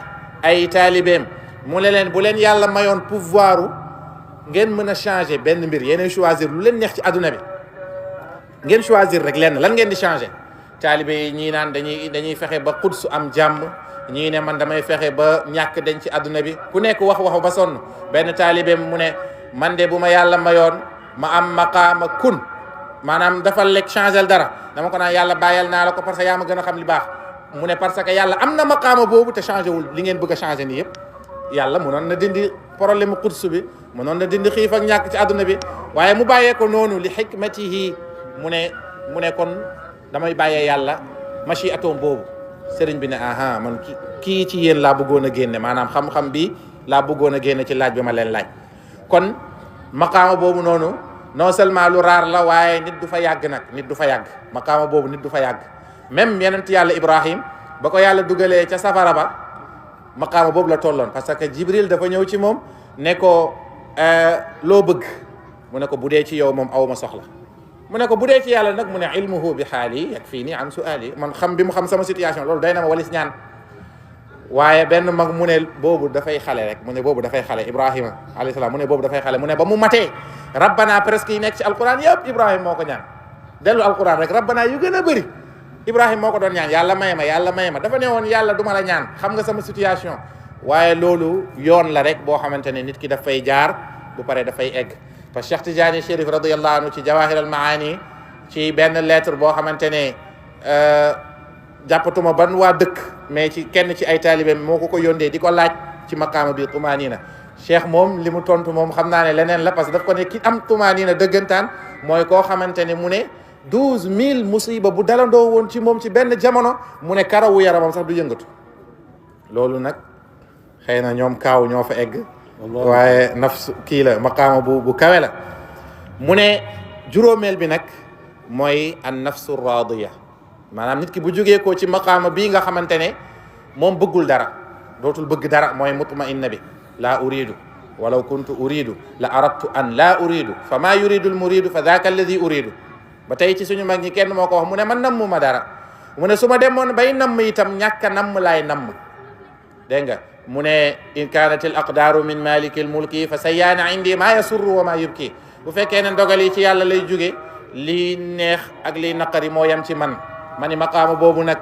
ay taalibeem mu ne leen bu leen yàlla mayoon pouvoiru ngeen mën a changer benn mbir yéenay choisir lu leen neex ci adduna bi ngeen choisir rek lenn lan ngeen di changer taalibe yi ñii naan dañuy fexe ba Quds am jàmm ñii ne man damay fexe ba ñàkk dañ ci adduna bi ku nekk wax ba sonn benn taalibeem mu ne man de bu ma yàlla mayoon ma am maqaama kun maanaam dafa lekk changer dara dama ko naan yàlla bàyyal naa la ko parce que yaa ma gën a xam li baax mu ne parce que yàlla am na maqaama boobu te changé wul li ngeen bëgg a changé nii yëpp yàlla mënoon na dindi problème mu Quds bi mënoon na dindi xiif ak ñàkk ci adduna bi waaye mu bàyyee ko noonu li hikmatihi mu ne kon damay bàyyee yàlla machi atom boobu sëriñ bi ne man kii ci yéen laa bëggoon a génne maanaam xam-xam bi laa bëggoon a génne ci laaj bi ma leen laaj kon maqaama boobu noonu non seulement lu raar la waaye nit du fa yàgg nag nit du fa yàgg maqaama boobu nit du fa yàgg même yonent yàlla Ibrahim ba ko yàlla dugalee ca safara ba maqaama boobu la tolloon parce que Jibril dafa ñëw ci moom ne ko loo bëgg mu ne ko bu dee ci yow moom aw ma soxla mu ne ko bu dee ci yàlla nag mu ne ilmuhu bi xaali yakfini an suali man xam bi mu xam sama situation loolu doy na ma walis ñaan waaye benn mag mu ne boobu dafay xale rek mu ne boobu dafay xale Ibrahima alayhi salaam mu ne boobu dafay xale mu ne ba mu matee rabbana presque yi nekk ci alquran yëpp Ibrahima moo ko ñaan dellu alquran rek rabbana yu gën a bëri Ibrahima moo ko doon ñaan yàlla may ma dafa ne woon yàlla du ma la ñaan xam nga sama situation waaye loolu yoon la rek boo xamante ne nit ki dafay jaar bu paree dafay egg parce que Cheikh Tidiane Chérif radiyallahu anhu ci Jawahir al Maani ci benn lettre boo xamante ne jàppatuma ban waa dëkk mais ci kenn ci ay taalibeem moo ko yóndee di ko laaj ci maqaama bi tumaaniina cheikh moom li mu tontu moom xam naa ne leneen la parce que daf ko ne ki am tumaaniina dëggantaan mooy koo xamante ne mu ne 12000 musiba bu dalandoo woon ci moom ci benn jamono mu ne karawu yaramam sax du yëngatu loolu nag xëy na ñoom kaaw ñoo fa egg waaye nafsu kii la maqaama bu kawe la mu ne juróomeel bi nag mooy an nafsu raadiya maanaam nit ki bu jógee ko ci maqaama bii nga xamante ne moom bëggul dara dootul bëgg dara mooy mutmainna bi laa uridu walaw kuntu uridu la aradtu an laa uridu fa maa yuridu al muridu fa daaka alladi uridu ba tey ci suñu mag ñi kenn moo ko wax mu ne man namm ma dara mu ne su ma demoon bay namm itam ñàkk a namm laay namm dégg nga mu ne in kaanat al aqdaaru min maliki al mulki fa sayyaana indi maa yasurru wa maa yubki bu fekkee ne ndogal yi ci yàlla lay jóge lii neex ak lii naqari moo yem ci man ma ni maqaama boobu nag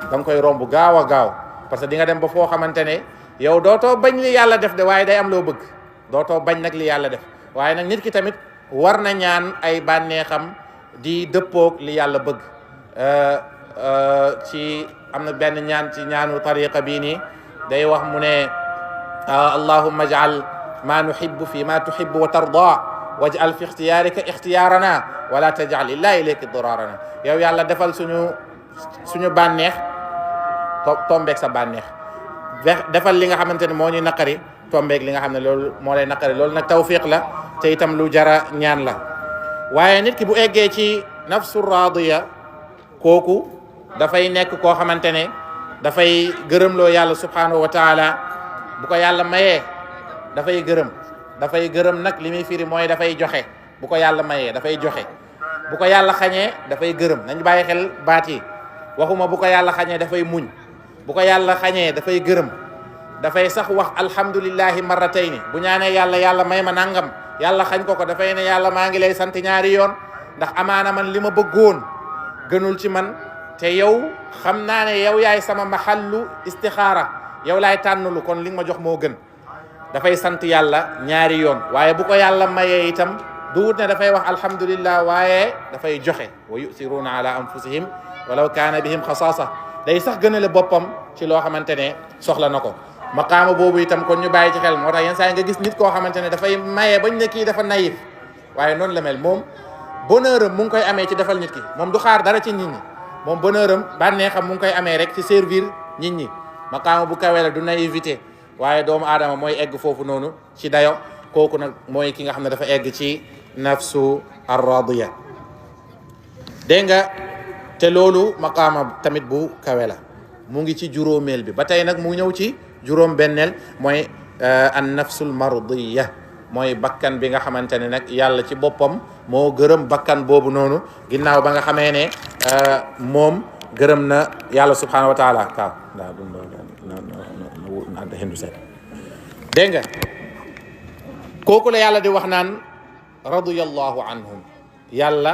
da nga koy romb gaaw a gaaw parce que di nga dem ba foo xamante ne yow dootoo bañ li yàlla def de waaye day am loo bëgg dootoo bañ nag li yàlla def waaye nag nit ki tamit war na ñaan ay bànneexam di dëppoog li yàlla bëgg ci am na benn ñaan ci ñaanu tariqa bii nii day wax mu ne allahumma ij'al ma nuhibbu fi ma tuhibbu wa tarda waj'al fi ixtiyaarika ixtiyaarana wala taj'al illa ilayka dirarana yow yàlla defal suñu bànneex tombeeg sa bànneex defal li nga xamante ne moo ñuy naqari tombeeg li nga xam ne loolu moo lay naqari loolu nag tawfiq la te itam lu jara ñaan la waaye nit ki bu eggee ci nafsu radiya kooku dafay nekk koo xamante ne dafay gërëmloo yàlla subhanahu wa taala bu ko yàlla mayee dafay gërëm nag li muy firi mooy dafay joxe bu ko yàlla mayee dafay joxe bu ko yàlla xañee dafay gërëm nañ bàyyi xel baat yi waxuma bu ko yàlla xañee dafay muñ bu ko yàlla xañee dafay gërëm dafay sax wax alhamdulillahi marratayni bu ñaanee yàlla may ma nangam yàlla xañ ko dafay ne yàlla maa ngi lay sant ñaari yoon ndax amaana man li ma bëggoon gënul ci man te yow xam naa ne yow yaay sama mahallu istixaara yow laay tànnulu kon li nga ma jox moo gën dafay sant yàlla ñaari yoon waaye bu ko yàlla mayee itam du wut ne dafay wax alhamdulillah waaye dafay joxe wa yusiruuna ala anfusihim walaw kaana bihim xasaasa day sax gënale boppam ci loo xamante ne soxla na ko maqaama boobu itam kon ñu bàyyi ci xel moo tax yenn saa yi nga gis nit koo xamante ne dafay maye bañ ne kii dafa naïf waaye noonu la mel moom bonheur am mu ngi koy amee ci defal nit ki moom du xaar dara ci nit ñi moom bonheur am bànneexam mu ngi koy amee rek ci servir nit ñi maqaama bu kawe la du naïveté waaye doomu aadama mooy egg foofu noonu ci dayo kooku nag mooy ki nga xam ne dafa egg ci nafsu ar-radiya dégg nga te loolu maqaama tamit bu kawe la mu ngi ci juróomeel bi ba tey nag mu ñëw ci juróom benneel mooy an nafsul mardiya mooy bakkan bi nga xamante ne nag yàlla ci boppam moo gërëm bakkan boobu noonu ginnaaw ba nga xamee ne moom gërëm na yàlla subhanahu wa taala kaaw daa dund na hindu seet dégg nga kooku la yàlla di wax naan radiyallahu anhum yàlla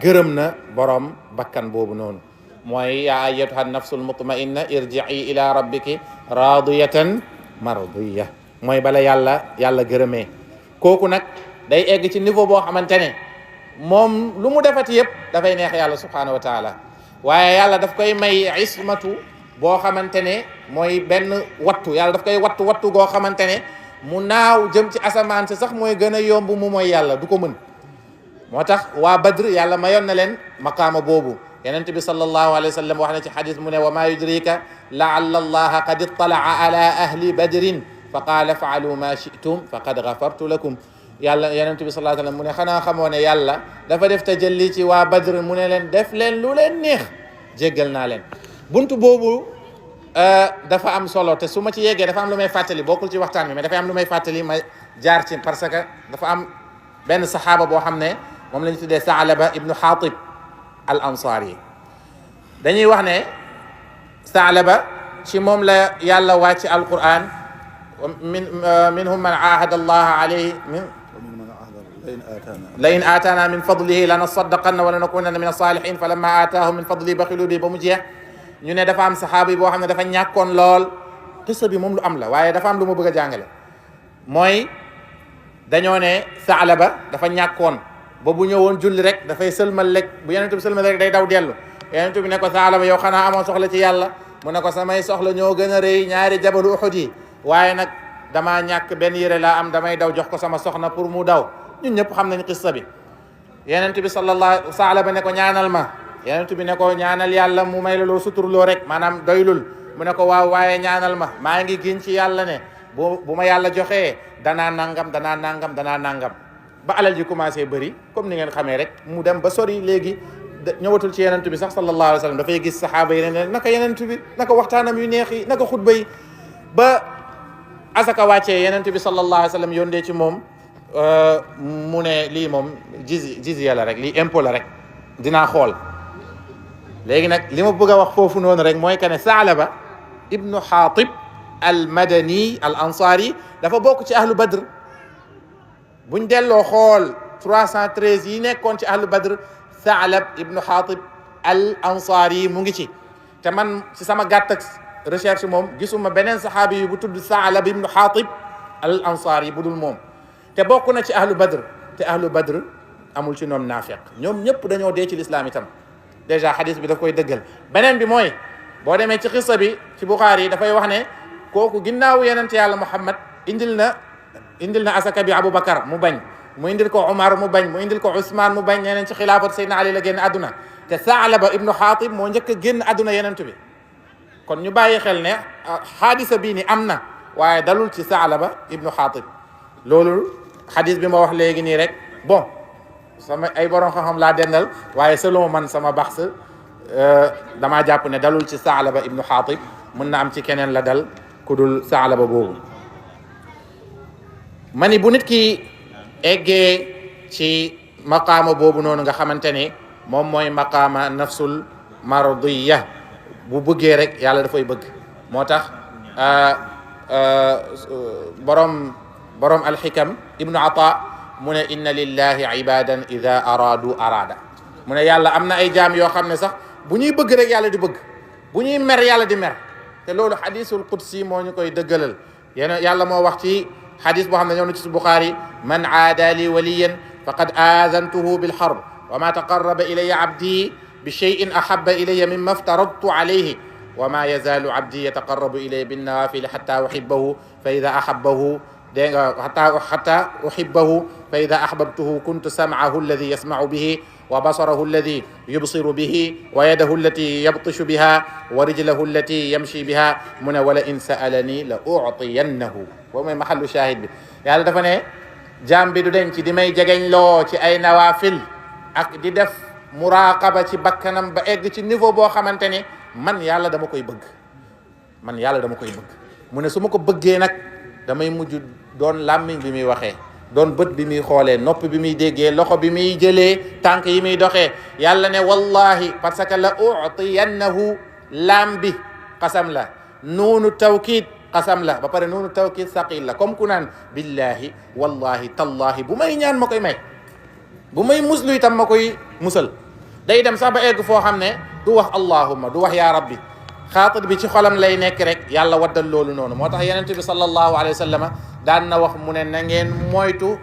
gërëm na borom bakkan boobu noonu mooy yaa ayyatuha nafsul mutmainna irji'i ila rabbiki radiyatan mardiya mooy bala yàlla gërëmee kooku nag day egg ci niveau boo xamante ne moom lu mu defati yëpp dafay neex yàlla subhanahu wa taala waaye yàlla daf koy may ismatu boo xamante ne mooy benn wattu yàlla daf koy wattu goo xamante ne mu naaw jëm ci asamaan si sax mooy gën a yomb mu mooy yàlla du ko mën moo tax waa Badr yàlla mayoon na leen maqaama boobu yonent bi sallallahu alayhi wa sallam wax na ci xadis mu ne wa maa yudrika laalla allaha qad ittala'a ala ahli badrin fa qaala fa'alu ma shi'tum faqad ghafartu lakum yàlla yonent bi sallallahu alayhi wa sallam mu ne xanaa xamoo ne yàlla dafa def tajalli ci waa Badr mu ne leen def leen lu leen neex jéggal naa leen buntu boobu dafa am solo te su ma ci yeggee dafa am lu may fàttali bokkul ci waxtaan bi mais dafa am lu may fàttali ma jaar ci parce que dafa am benn saxaaba boo xam ne moom la ñu tuddee Saalaba ibnu Xaatib al Ansaari dañuy wax ne Saalaba ci moom la yàlla wàcc alquran minhum man aahada allaha alayhi la in aataana min fadlihi lanasaddaqanna wa lanakunanna min as-saalihin falamma aataahum min fadlihi baxilu bi ba mu jeex ñu ne dafa am saxaaba yi boo xam ne dafa ñàkkoon lool qissa bi moom lu am la waaye dafa am lu ma bëgg a jàngale mooy dañoo ne Saalaba dafa ñàkkoon ba bu ñëwoon julli rek dafay sëlmal rek bu yonent bi sëlmal rek day daw dellu yonent bi ne ko Saalaba yow xanaa amoo soxla ci yàlla mu ne ko samay soxla ñoo gën a rëy ñaari jabalu Uhud yi waaye nag damaa ñàkk benn yére laa am damay daw jox ko sama soxna pour mu daw ñun ñëpp xam nañ qissa bi yonent bi sallallahu Saalaba ne ko ñaanal ma yonent bi ne ko ñaanal yàlla mu may la loo suturloo rek maanaam doylul mu ne ko waaw waaye ñaanal ma maa ngi giñ ci yàlla ne bu ma yàlla joxee danaa nangam ba alal ji commencé bëri comme ni ngeen xamee rek mu dem ba sori léegi ñëwatul ci yonent bi sax sallallahu alayhi wa sallam dafay gis saxaaba yi ne naka yonent bi naka waxtaanam yu neex yi naka xutba yi ba asaka wàccee yonent bi sallallahu alayhi wa sallam yóndee ci moom mu ne lii moom jizya la rek lii impôt la rek dinaa xool léegi nag li ma bëgg a wax foofu noonu rek mooy que ne Saalaba ibnu Xaatib al madani al ansaari dafa bokk ci ahlu Badr buñ delloo xool 313 yi nekkoon ci ahlu Badr Saalab ibnu Xaatib al Ansaari mu ngi ci. te man ci sama gàtt ak recherche moom gisuma beneen saxaabi yu bu tudd Saalab ibnu Xaatib al Ansaari bu dul moom. te bokk na ci ahlu Badr. te ahlu Badr amul ci ñoom naafiq ñoom ñëpp dañoo dee ci lislaam itam. dèjà xadis bi daf koy dëggal. beneen bi mooy boo demee ci xissa bi ci Buxaari yi dafay wax ne kooku ginnaaw yonent yàlla Muhammad indil na asaka bi Aboubacar mu bañ. mu indil ko Umar mu bañ. mu indil ko Ousmane mu bañ. ñeneen ci xilaafat Seydina Ali la génn àdduna. te Saalaba ibnu Xaatib moo njëkk a génn àdduna yenent bi. kon ñu bàyyi xel ne xaadisa bii ni am na waaye dalul ci Saalaba ibnu Xaatib. loolu xadis bi ma wax léegi nii rek bon sama ay borom xam-xam laa dendal waaye selon man sama baxs damaa jàpp ne dalul ci Saalaba ibnu Xaatib. mën na am ci keneen la dal ku dul Saalaba boobu. ma ni bu nit ki eggee ci maqaama boobu noonu nga xamante ne moom mooy maqaama nafsul mardiya bu bëggee rek yàlla dafay bëgg. moo tax borom alxikam ibnu Ata mu ne inna lillahi ibadan ida araadu araada. mu ne yàlla am na ay jaam yoo xam ne sax bu ñuy bëgg rek yàlla di bëgg. bu ñuy mer yàlla di mer. te loolu xadisul qudsi moo ñu koy dëggalal. yéen yàlla moo wax ci xadis boo xam ne ñëw na ci Buxaari man aada li waliyan faqad aazantuhu bilxarb wa ma taqarraba ilaya abdi bi cheyin ahaba ilaya mimma aftaradtu alayhi wa ma yazaalu abdi yataqarrabu ilaya binnawafili xata uxibahu fa ida ahabahu dégg nga xata uxibahu fa ida ahbabtuhu kuntu samcahu alladi yasmacu bihi wa basarahu alladi yubsiru bihi wa yadahu allati yabtishu biha wa rijlahu allati yamshi biha mu ne wala in sa'alani la uctiyannahu boobu mooy maxallu shahid bi. yàlla dafa ne jaam bi du denc di may jegeñ loo ci ay nawaafil ak di def muraqaba ci bakkanam ba egg ci niveau boo xamante ne man yàlla dama koy bëgg. man yàlla dama koy bëgg mu ne su ma ko bëggee nag damay mujj doon làmmiñ bi muy waxee doon bët bi muy xoolee nopp bi muy déggee loxo bi muy jëlee tànk yi muy doxee. yàlla ne wallahi parce que la utiyannahu laam bi xasam la nuunu tawkiid xasam la ba pare nuunu tawkiid saqil la comme ku naan billahi wallahi tallahi bu may ñaan ma koy may bu may muslu itam ma koy musal. day dem sax ba egg foo xam ne du wax allahumma du wax yaa rabbi xaatir bi ci xolam lay nekk rek yàlla waddal loolu noonu. moo tax yonent bi sallallahu alayhi wa sallam daan na wax mu ne na ngeen moytu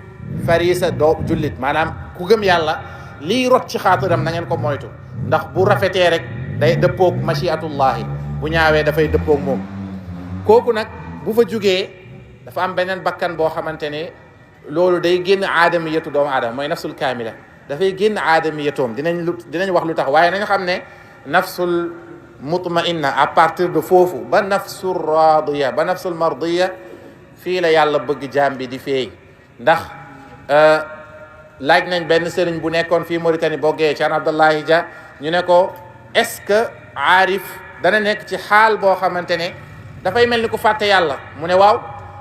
farisa doo jullit maanaam ku gëm yàlla lii rot ci xaatiram na ngeen ko moytu ndax bu rafetee rek day dëppoog machiatullahi bu ñaawee dafay dëppoog moom. kooku nag bu fa jugee dafa am beneen bakkan boo xamante ne loolu day génn aadamiyatu doomu aadama mooy nafsul kaamila dafay génn aadamiyatoom dinañ wax lu tax waaye nañu xam ne nafsul mutmainna à partir de foofu ba nafsul radiya ba nafsul mardiya fii la yàlla bëgg jaam bi di feey. ndax laaj nañ benn sëriñ bu nekkoon fii Mauritanie boggee Cheikh Abdallahi Dia ñu ne ko est-ce que aarif dana nekk ci xaal boo xamante ne dafay mel ni ku fàtte yàlla mu ne waaw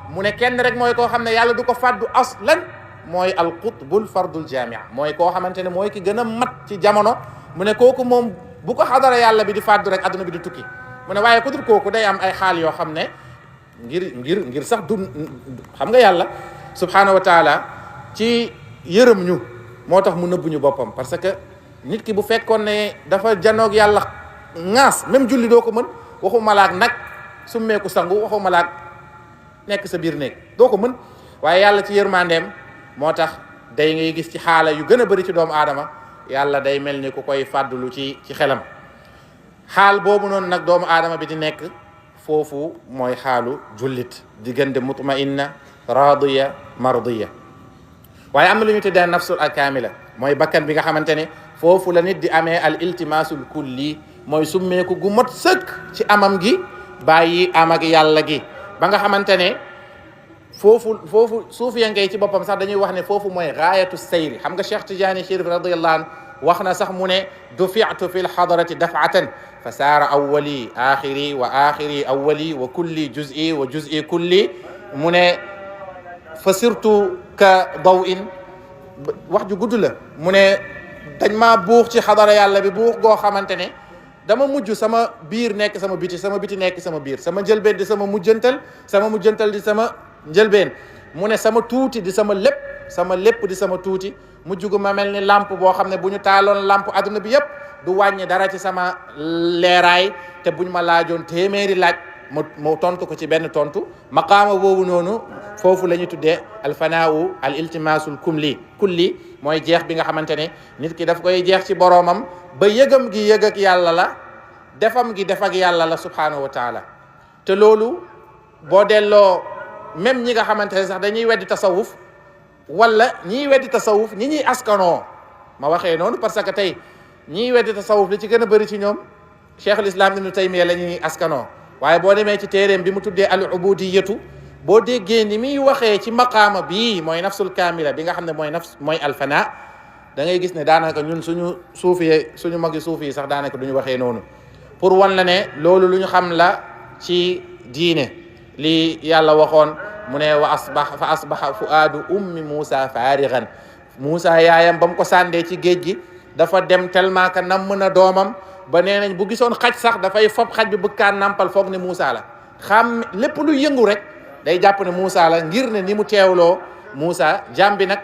mu ne kenn rek mooy koo xam ne yàlla du ko fàddu aslan mooy al qutbul fardul jamia mooy koo xamante ne mooy ki gën a mat ci jamono. mu ne kooku moom bu ko xadara yàlla bi di fàddu rek adduna bi di tukki. mu ne waaye ku dul kooku day am ay xaal yoo xam ne ngir sax du xam nga yàlla subhanahu wa taala ci yërëm ñu moo tax mu nëbbu ñu boppam. parce que nit ki bu fekkoon ne dafa janoog yàlla ŋaas même julli doo ko mën waxu malaak nag summeeku sangu waxu malaak nekk sa biir néeg doo ko mën. waaye yàlla ci yërmandeem moo tax day ngay gis ci xaala yu gën a bëri ci doomu aadama yàlla day mel ni ku koy fàddulu ci xelam. xaal boobu noonu nag doomu aadama bi di nekk foofu mooy xaalu jullit diggante mutmainna radiya mardiya. waaye am na lu ñu tuddee nafsul alkaamila mooy bakkan bi nga xamante ne foofu la nit di amee al iltimasul kulli mooy summeeku gu mot sëkk ci amam gi bàyyi am ak yàlla gi ba nga xamante ne foofu suufiyanke yi ci boppam sax dañuy wax ne foofu mooy gaayatu sayri. xam nga Cheikh Tidiane Chérif radiyallahu anhu wax na sax mu ne dufi'tu fi lxadarati daf'atan fa saara awwali axiri wa axiri awwali wa kulli juz'i wa juz'i kulli mu ne fa sirtu ka daw in wax ju gudd la mu ne dañ maa buux ci xadara yàlla bi buux goo xamante ne dama mujj sama biir nekk sama biti nekk sama biir sama njëlbeen di sama mujjantal di sama njëlbeen mu ne sama tuuti di sama lépp di sama tuuti mujj gu ma mel ni lampe boo xam ne bu ñu taaloon lampe adduna bi yëpp du wàññi dara ci sama leeraay te buñ ma laajoon téeméeri laaj mu tontu ko ci benn tontu maqaama boobu noonu foofu la ñu tuddee alfanaawu al iltimaasul kulli mooy jeex bi nga xamante ne nit ki daf koy jeex ci boroomam ba yëgam gi yëg ak yàlla la defam gi def ak yàlla la subhaanahu wa taala te loolu boo delloo même ñi nga xamante ne sax dañuy weddi tasawuf wala ñiy weddi tasawuf ñi ñuy askanoo ma waxee noonu parce que tey ñiy weddi tasawuf li ci gën a bëri ci ñoom cheikhul islam ibnu taymiya la ñuy askanoo waaye boo demee ci téeréem bi mu tuddee al ubudiyatu boo déggee ni muy waxee ci maqaama bii mooy nafsul kaamila bi nga xam ne mooy alfana da ngay gis ne daanaka ñun suñu magi suufi yi sax daanaka duñu waxee noonu pour wan la ne loolu lu ñu xam la ci diine li yàlla waxoon mu ne fa asbaha fuaadu ummi Moussa faarigan Moussa yaayam ba mu ko sàndee ci géej gi dafa dem tellement que namm na doomam ba nee nañ bu gisoon xaj sax dafay fob xaj bi bëgkaan nampal foog ne Moussa la xam lépp lu yëngu rek day jàpp ne Moussa la ngir ne ni mu teewloo Moussa jaam bi nag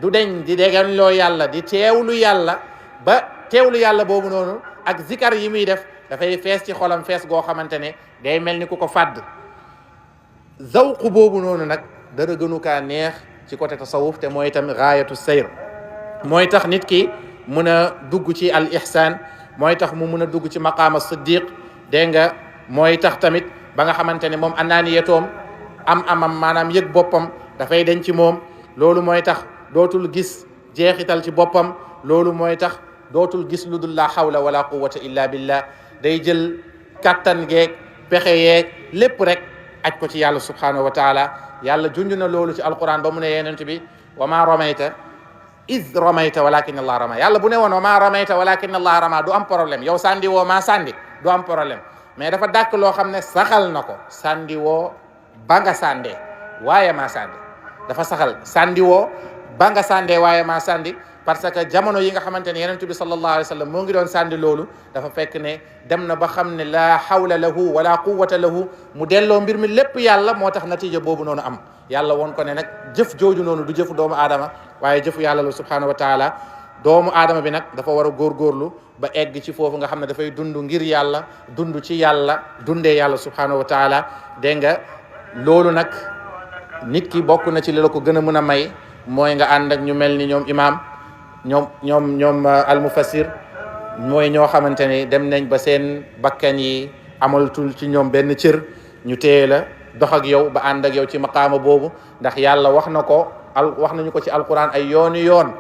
du deñ di dégganloo yàlla di teewlu yàlla ba teewlu yàlla boobu noonu ak zikar yi muy def dafay fees ci xolam fees goo xamante ne day mel ni ku ko fàdd zawqu boobu noonu nag dara gënu kaa neex ci côté tasawuf te mooy tamit gaayatu sayr mooy tax nit ki mun a dugg ci al ihsan mooy tax mu mun a dugg ci maqaama siddiq dégg nga mooy tax tamit ba nga xamante ne moom annaaniyatoom amam maanaam yëg boppam dafay denc ci moom loolu mooy tax dootul gis jeexital ci boppam loolu mooy tax dootul gis lu dul la hawla wala quwwata illa billah day jël kattan geeg pexe yeeg lépp rek aj ko ci yàlla subhanahu wa taala yàlla junj na loolu ci alquran ba mu ne yonent bi wa ma ramayta iz ramayta walakin allah rama yàlla bu ne woon wa ma ramayta walakin allah rama du am problème yow sandi woo maa sandi du am problème mais dafa dàkk loo xam ne saxal na ko sandi woo ba nga sandee waaye maa sandi dafa saxal sandi woo ba nga sandee waaye maa sandi parce que jamono yi nga xamante ne yonent bi sallallahu alayhi wa sallam moo ngi doon sandi loolu dafa fekk ne dem na ba xam ne la hawla lahu wala quwwata lahu mu delloo mbir mi lépp yàlla moo tax natija boobu noonu am yàlla woon ko ne nag jëf jooju noonu du jëfu doomu aadama waaye jëfu yàlla la subhanahu wa taala doomu aadama bi nag dafa war a góorgóorlu ba egg ci foofu nga xam ne dafay dund ngir yàlla dund ci yàlla dundee yàlla subhanahu wa taala dégg nga loolu nag nit ki bokk na ci li la ko gën a mën a may mooy nga ànd ak ñu mel ni ñoom imaam ñoom almufassir mooy ñoo xamante ne dem nañ ba seen bakkan yi amatul ci ñoom benn cër ñu téye la dox ak yow ba ànd ak yow ci maqaama boobu ndax yàlla wax nañu ko ci alquran ay yooni yoon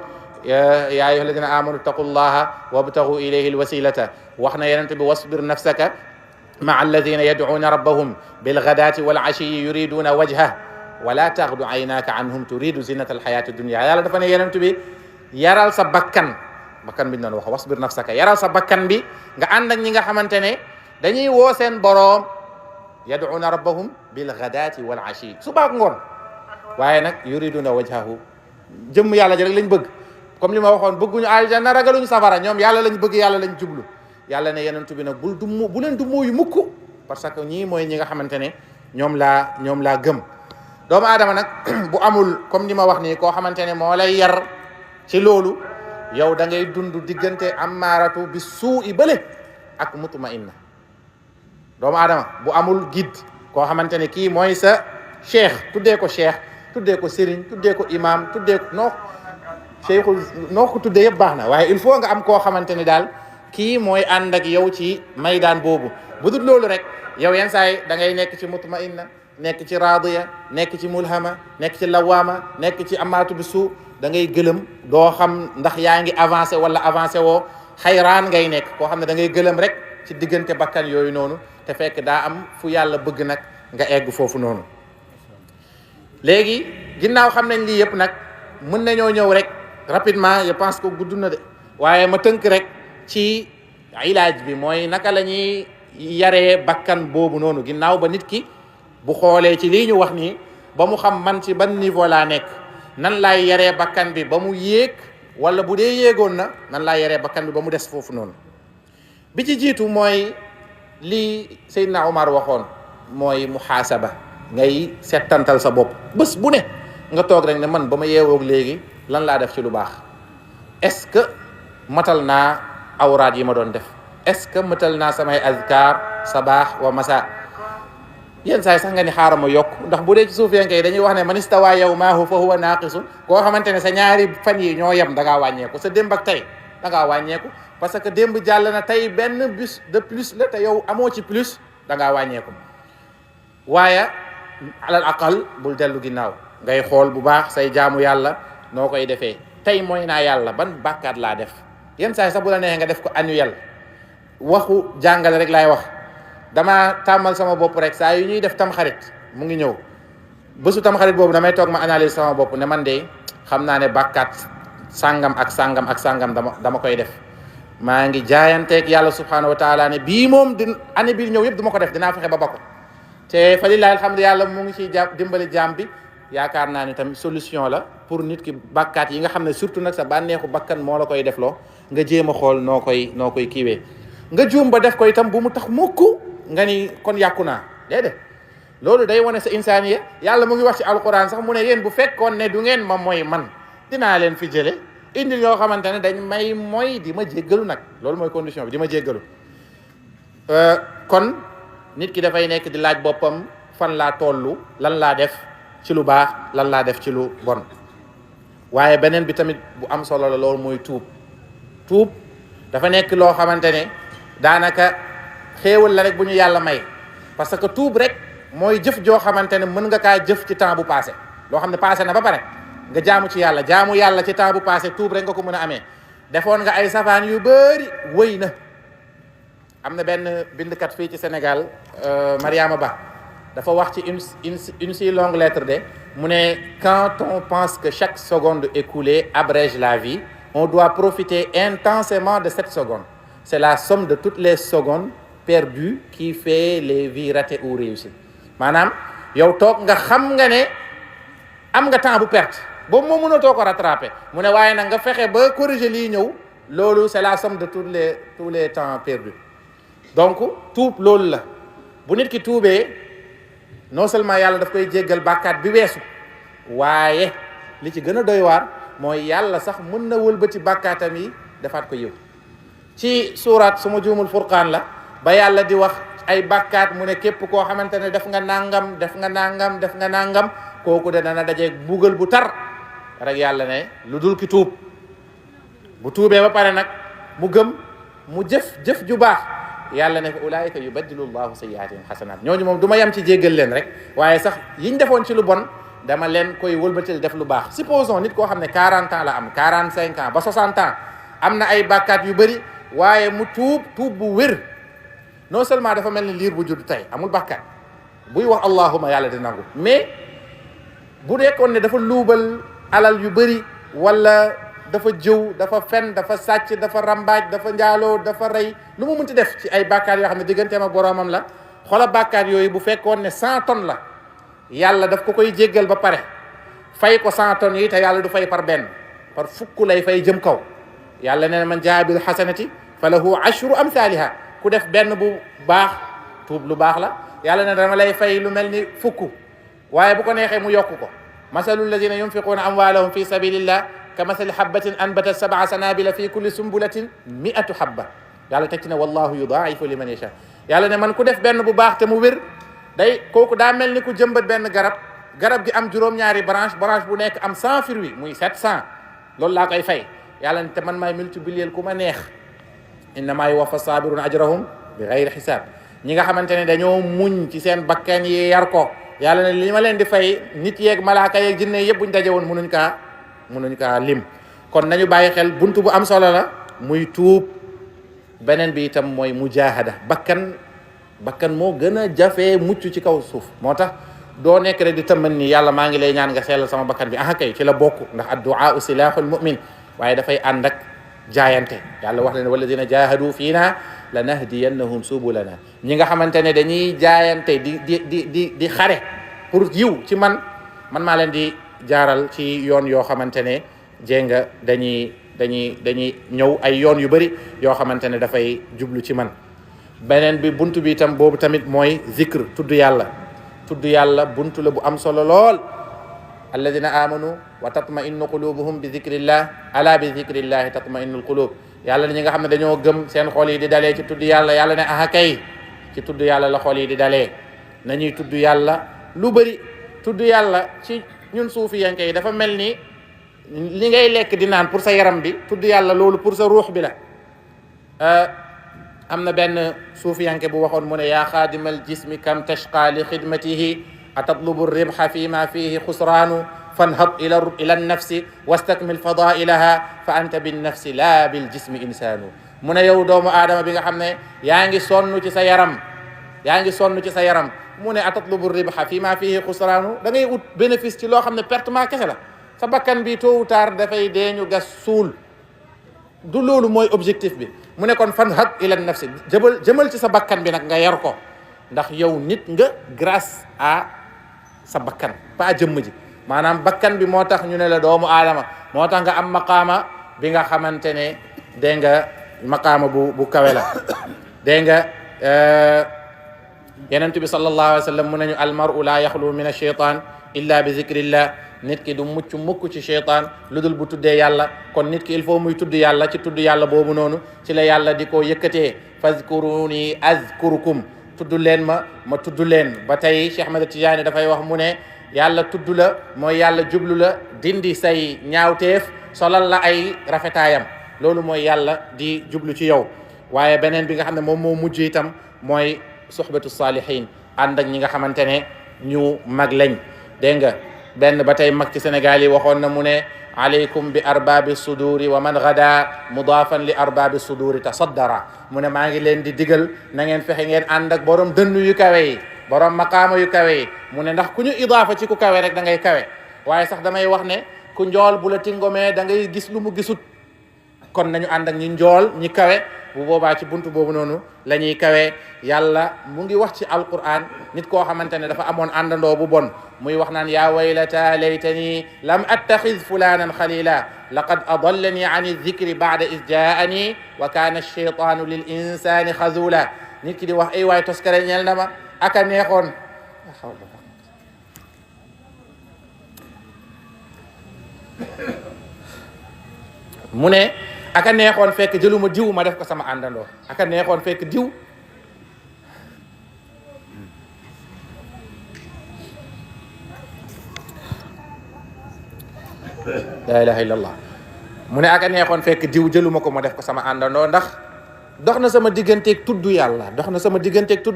ya ayyuha alladina amanu taqullaha wabtagu ilayhi alwasilata wax na yenente bi wasbir nafsaka maa alladina yad'una rabbahum bilghadati wal ashiyi yuriduna wajhah wala taghdu aynaka anhum turidu zinata alhayati dunya yàlla dafa ne yenente bi yaral sa bakkan bi noonu wax wasbir nafsaka yaral sa bakkan bi nga ànd ak ñi nga xamante ne dañuy woo seen boroom yad'una rabbahum bilghadati wal ashi suba ak ngoon waaye nag yuriduna wajhahu jëmm yàlla ji rek lañ bëgg comme li ma waxoon bëgguñu aljanna ragaluñu safara ñoom yàlla lañ bëgg yàlla lañ jublu yàlla ne yenentu bi nag bu leen du mooyu mukk parce que ñii mooy ñi nga xamante ne ñoom laa gëm doomu aadama nag bu amul comme ni ma wax nii koo xamante ne moo lay yar ci loolu yow da ngay dund diggante ammaaratu bi suu'i bële ak mutmainna doomu aadama bu amul guide koo xamante ne kii mooy sa cheikh tuddee ko sëriñ tuddee ko imam tuddee ko noo ko tuddee yëpp baax na waaye il faut nga am koo xamante ne daal kii mooy ànd ak yow ci maydaan boobu bu dul loolu rek yow yenn saa yi da ngay nekk ci mutmainna nekk ci raadiya nekk ci mulhama nekk ci lawaama nekk ci amaatu bi suu da ngay gëlëm doo xam ndax yaa ngi avancé wala avancé woo xayraan ngay nekk koo xam ne da ngay gëlëm rek ci diggante bakkan yooyu noonu te fekk daa am fu yàlla bëgg nag nga egg foofu noonu léegi ginnaaw xam nañ lii yëpp nag mën nañoo ñëw rek rapidement je pense que gudd na de waaye ma tënk rek ci ilaaj bi mooy naka la ñuy yaree bakkan boobu noonu ginnaaw ba nit ki bu xoolee ci lii ñu wax nii ba mu xam man ci ban niveau laa nekk nan laay yaree bakkan bi ba mu yéeg wala bu dee yéegoon na nan laay yaree bakkan bi ba mu des foofu noonu bi ci jiitu mooy lii Seydina Omar waxoon mooy muhaasaba ngay settantal sa bopp bés bu ne nga toog rek ne man ba ma yeewoog léegi lan laa def ci lu baax est-ce que matal naa awraat yi ma doon def, est-ce que matal naa samay azkar sabaax wa masa. yenn saa yi sax nga ni xaaral ma yokk, ndax bu dee ci suufiyanke yi dañuy wax ne man istawaa yawmaahu fa huwa naaqisun. koo xamante ne sa ñaari fan yi ñoo yem da ngaa wàññeeku, sa démb ak tey da ngaa wàññeeku, parce que démb jàll na, tey benn bus de plus la te yow amoo ci plus, da ngaa wàññeeku. waaye alal aqal bul dellu ginnaaw, ngay xool bu baax say jaamu yàlla noo koy defee. tey mooy naa yàlla ban bàkkaat laa def. yenn saa yi sax bu la neexee nga def ko annuel. waxu jàngale rek laay wax, dama tàmmal sama bopp rek saa yu ñuy def tamxarit mu ngi ñëw, bésu tamxarit boobu damay toog ma analyse sama bopp ne man de xam naa ne bàkkaat sàngam ak sàngam ak sàngam dama koy def. maa ngi jaayanteeg yàlla subhanahu wa taala ne bii moom di année bii ñëw yëpp du ma ko def, dinaa fexe ba ko. te fa lillahi alhamdu, yàlla mu ngi ciy dimbali jaam bi. yaakaar naa ne tamit solution la pour nit ki bàkkaat yi nga xam ne surtout nag sa bànneexu bakkan moo la koy defloo, nga jéem a xool noo koy kiiwee. nga juum ba def ko itam bu mu tax mukk nga ni kon yàqu naa, déedéet. loolu day wane sa insaaniya. yàlla mu ngi wax ci alquran sax mu ne yéen bu fekkoon ne du ngeen ma mooy man, dinaa leen fi jële indi yoo xamante ne dañ may mooy di ma jéggalu nag. loolu mooy condition bi, di ma jéggalu. kon nit ki dafay nekk di laaj boppam fan laa tollu, lan laa def ci lu baax, lan laa def ci lu bon. waaye beneen bi tamit bu am solo la, loolu mooy tuub dafa nekk loo xamante ne daanaka xéewal la rek bu ñu yàlla may, parce que tuub rek mooy jëf joo xamante ne mën nga kaa jëf ci temps bu passé, loo xam ne passé na ba pare nga jaamu yàlla ci temps bu passé, tuub rek nga ko mën a amee. defoon nga ay safaan yu bëri, wëy na. am na benn bindkat fii ci Sénégal, Mariama Ba, dafa wax ci une si longue lettre de mu ne quand on pense que chaque seconde écoulée abrège la vie, on doit profiter intensément de cette seconde. C'est la somme de toutes les secondes perdues qui fait les vies ratées ou réussies. maanaam yow toog nga xam nga ne am nga temps bu perte boobu moo mënatoo ko rattraper, mu ne waaye nag nga fexe ba corriger lii ñëw, loolu c'est la somme de tous les temps perdus. donc tuub loolu la. bu nit ki tuubee non seulement yàlla daf koy jéggal bàkkaat bi weesu, waaye li ci gën a doy waar mooy yàlla sax mën na wëlbati bàkkaatam yi defaat ko yiw. ci suuraat su ma juumul Furqaan la ba yàlla di wax ay bàkkaat mu ne képp koo xamante ne def nga nangam kooku de dana dajeeg bugal bu tar rek. yàlla ne lu dul ki tuub, bu tuubee ba pare nag mu gëm mu jëf ju baax, yàlla ne fa ulaayika yubaddilu llahu sayyi'aatihim xasanaat. ñooñu moom du ma yem ci jéggal leen rek, waaye sax yiñ defoon ci lu bon dama leen koy wëlbatil def lu baax. supposons nit koo xam ne 40 ans la am, 45 ans ba 60 ans, am na ay bàkkaat yu bëri, waaye mu tuub bu wér. non seulement dafa mel ni liir bu judd tey amul bàkkaat, buy wax allahuma yàlla di nangu. mais bu dekkoon ne dafa luubal alal yu bëri, wala dafa jëw, dafa fen, dafa sàcc, dafa rambaaj, dafa njaaloo, dafa rey, lu mu munti def ci ay bàkkaat yoo xam ne digganteem ak boroomam la, xoola bàkkaat yooyu bu fekkoon ne 100 tonnes la, yàlla daf ko koy jéggal ba pare fay ko 100 tonnes yi, te yàlla du fay par benn, par fukk lay fay jëm kaw. yàlla nee na man jaa bil hasanati falahu ashru amthaliha. ku def benn bu baax, tuub lu baax la, yàlla ne dama lay fay lu mel ni fukk. waaye bu ko neexee mu yokk ko. masalu alladina yunfiquna amwalahum fi sabilillah ka masali habbatin anbatat 7 sanabila fi kulli sumbulatin 100 habba. yàlla teg ci ne wallahu yudaa'ifu liman yasha. yàlla ne man ku def benn bu baax te mu wér, kooku daa mel ni ku jëmbat benn garab gi am juróom-ñaari branche bu nekk am 100 fruits muy 700. loolu laa koy fay. yàlla ne te man maay multiplier ku ma neex. innamaa yuwaffa saabiruna ajrahum bi ghayri xisaab. ñi nga xamante ne dañoo muñ ci seen bakkan yi yar ko, yàlla ne li ma leen di fay, nit yeeg malaaka yeeg jinne yëpp buñ daje woon munuñ kaa lim. kon nañu bàyyi xel buntu bu am solo la muy tuub. beneen bi itam mooy mujaahada. bakkan moo gën a jafee mucc ci kaw suuf. moo tax doo nekk rek di tëmman ni yàlla maa ngi lay ñaan nga sellal sama bakkan bi. kay ci la bokk, ndax addu'a silaahul mu'min, waaye dafay ànd ak jaayante. yàlla wax leen walladina jahadu fiina lanahdiyannahum subulana. ñi nga xamante ne dañuy jaayante di xare pour yiw ci man maa leen di jaaral ci yoon yoo xamante ne jénga dañuy ñëw ay yoon yu bari yoo xamante ne dafay jublu ci man. beneen bi buntu bi itam boobu tamit mooy zikr, tudd yàlla buntu la bu am solo lool. alladina amanu wa tatma'innu qulubuhum bi dhikrillah ala bi dhikrillahi tatma'innul qulub yàlla ne ñi nga xam ne dañoo gëm seen xol yi di dalee ci tudd yàlla yàlla ne aha kay ci tudd yàlla la xol yi di dalee nañuy tudd yàlla lu bëri tudd yàlla ci ñun suufiyanke yi dafa mel ni li ngay lekk di naan pour sa yaram bi tudd yàlla loolu pour sa ruux bi la am na benn suufiyanke bu waxoon mu ne yaa xaadimal jismi kam tashqa li xidmatihi atatlubu ribha fi ma fihi xusraanu fanhab ila nafsi wastakmil fadailaha fa anta bin nafsi la bil jismi insaanu mu ne yow doomu aadama bi nga xam ne yaa ngi sonn ci sa yaram mu ne atatlubu ribha fi ma fihi xusraanu da ngay ut bénéfice ci loo xam ne pertement kese la sa bakkan bi tôt ou tard dafay dee ñu gas suul du loolu mooy objectif bi mu ne kon fanhab ila nafsi jëmal ci sa bakkan bi nag nga yar ko ndax yow nit nga grâce à sa bakkan pas jëmm ji maanaam bakkan bi moo tax ñu ne la doomu aadama moo tax nga am maqaama bi nga xamante ne dégg nga maqaama bu kawe la dégg nga yenent bi sallallahu alayhi wa sallam mu nañu almaru la yaxlu min ash-shaytan illa bi zikrillah nit ki du mucc mukk ci shaytaan lu dul bu tuddee yàlla kon nit ki il faut muy tudd yàlla ci tudd yàlla boobu noonu ci la yàlla di ko yëkkatee fazkuruni azkurukum tudd leen ma tudd leen ba tey Cheikh Ahmed Tidiane dafay wax mu ne yàlla tudd la mooy yàlla jublu la dindi say ñaawteef solal la ay rafetaayam loolu mooy yàlla di jublu ci yow waaye beneen bi nga xam ne moom moo mujj itam mooy suhbatu salihin ànd ak ñi nga xamante ne ñu mag lañ dégg nga benn ba tey mag ci Sénégal yi waxoon na mu ne alaykum bi arbaabi suduri wa man gada mudaafan li arbaabi suduri tasaddara mu ne maa ngi leen di digal na ngeen fexe ngeen ànd ak borom dënn yu kawe yi borom maqaama yu kawe yi mu ne ndax ku ñu idaafa ci ku kawe rek da ngay kawe waaye sax damay wax ne ku njool bu la tingomee da ngay gis lu mu gisut kon nañu ànd ak ñi njool ñi kawe bu boobaa ci buntu boobu noonu la ñuy kawe yàlla mu ngi wax ci alquran nit koo xamante ne dafa amoon àndandoo bu bon muy wax naan yaa waylata laytani lam attaxid fulanan xalila laqad adallani an aldicri bada is jaani wa kaana alcheytaanu lil insani xazula nit ki di wax ay waay toskare ñeel na ma aka neexoon mu ne aka neexoon fekk jëluma diw ma def ko sama àndandoo aka neexoon fekk diw la ilaha illallah mu ne aka neexoon fekk diw jëluma ko ma def ko sama àndandoo ndax dox na sama digganteeg tudd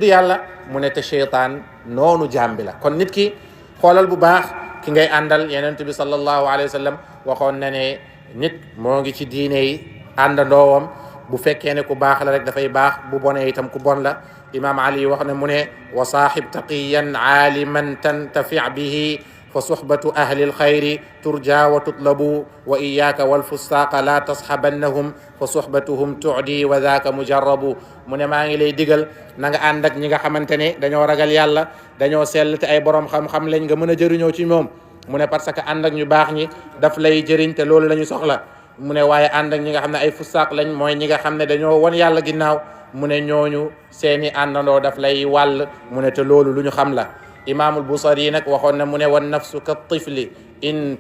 yàlla mu ne te cheytaan noonu jàmbi la kon nit ki xoolal bu baax ki ngay àndal yenent bi sallallahu alayhi wa sallam waxoon na ne nit moo ngi ci diine yi àndandoowam bu fekkee ne ku baax la rek dafay baax bu bonee itam ku bon la imam ali wax ne mu ne wa saaxib taqiyan aaliman tantafi bihi fa suhbatu ahli alxayri turja wa tutlabu wa iyaka walfusaqa la tasxabannahum fa suhbatuhum tuudi wa daaka mujarrabu mu ne maa ngi lay digal na nga ànd ak ñi nga xamante ne dañoo ragal yàlla dañoo sell te ay borom xam-xam lañ nga mën a jëriñoo ci moom mu ne parce que ànd ak ñu baax ñi daf lay jëriñ te loolu la ñu soxla mu ne waaye ànd ak ñi nga xam ne ay fusaaq lañ mooy ñi nga xam ne dañoo won yàlla ginnaaw mu ne ñooñu seeni àndandoo daf lay wàll mu ne te loolu lu ñu xam la imaamul Busari nag waxoon na mu ne wan nafsu ka tifli in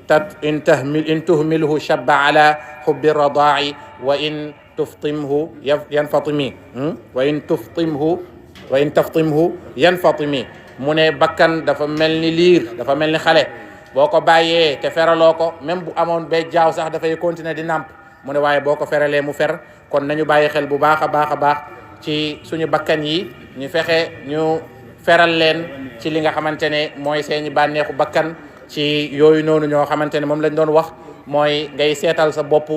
tuhmilhu shabba ala hubbi radaa'i wa in tuftimhu yanfatimi wa in taftimhu yanfatimi mu ne bakkan dafa mel ni liir dafa mel ni xale boo ko bàyyee te feraloo ko même bu amoon bay jaaw sax dafay continuer di nàmp mu ne waaye boo ko feralee mu fer kon nañu bàyyi xel bu baax a baax ci suñu bakkan yi ñu fexe ñu feral leen ci li nga xamante ne mooy seeni bànneexu bakkan ci yooyu noonu ñoo xamante ne moom lañ doon wax mooy ngay seetal sa bopp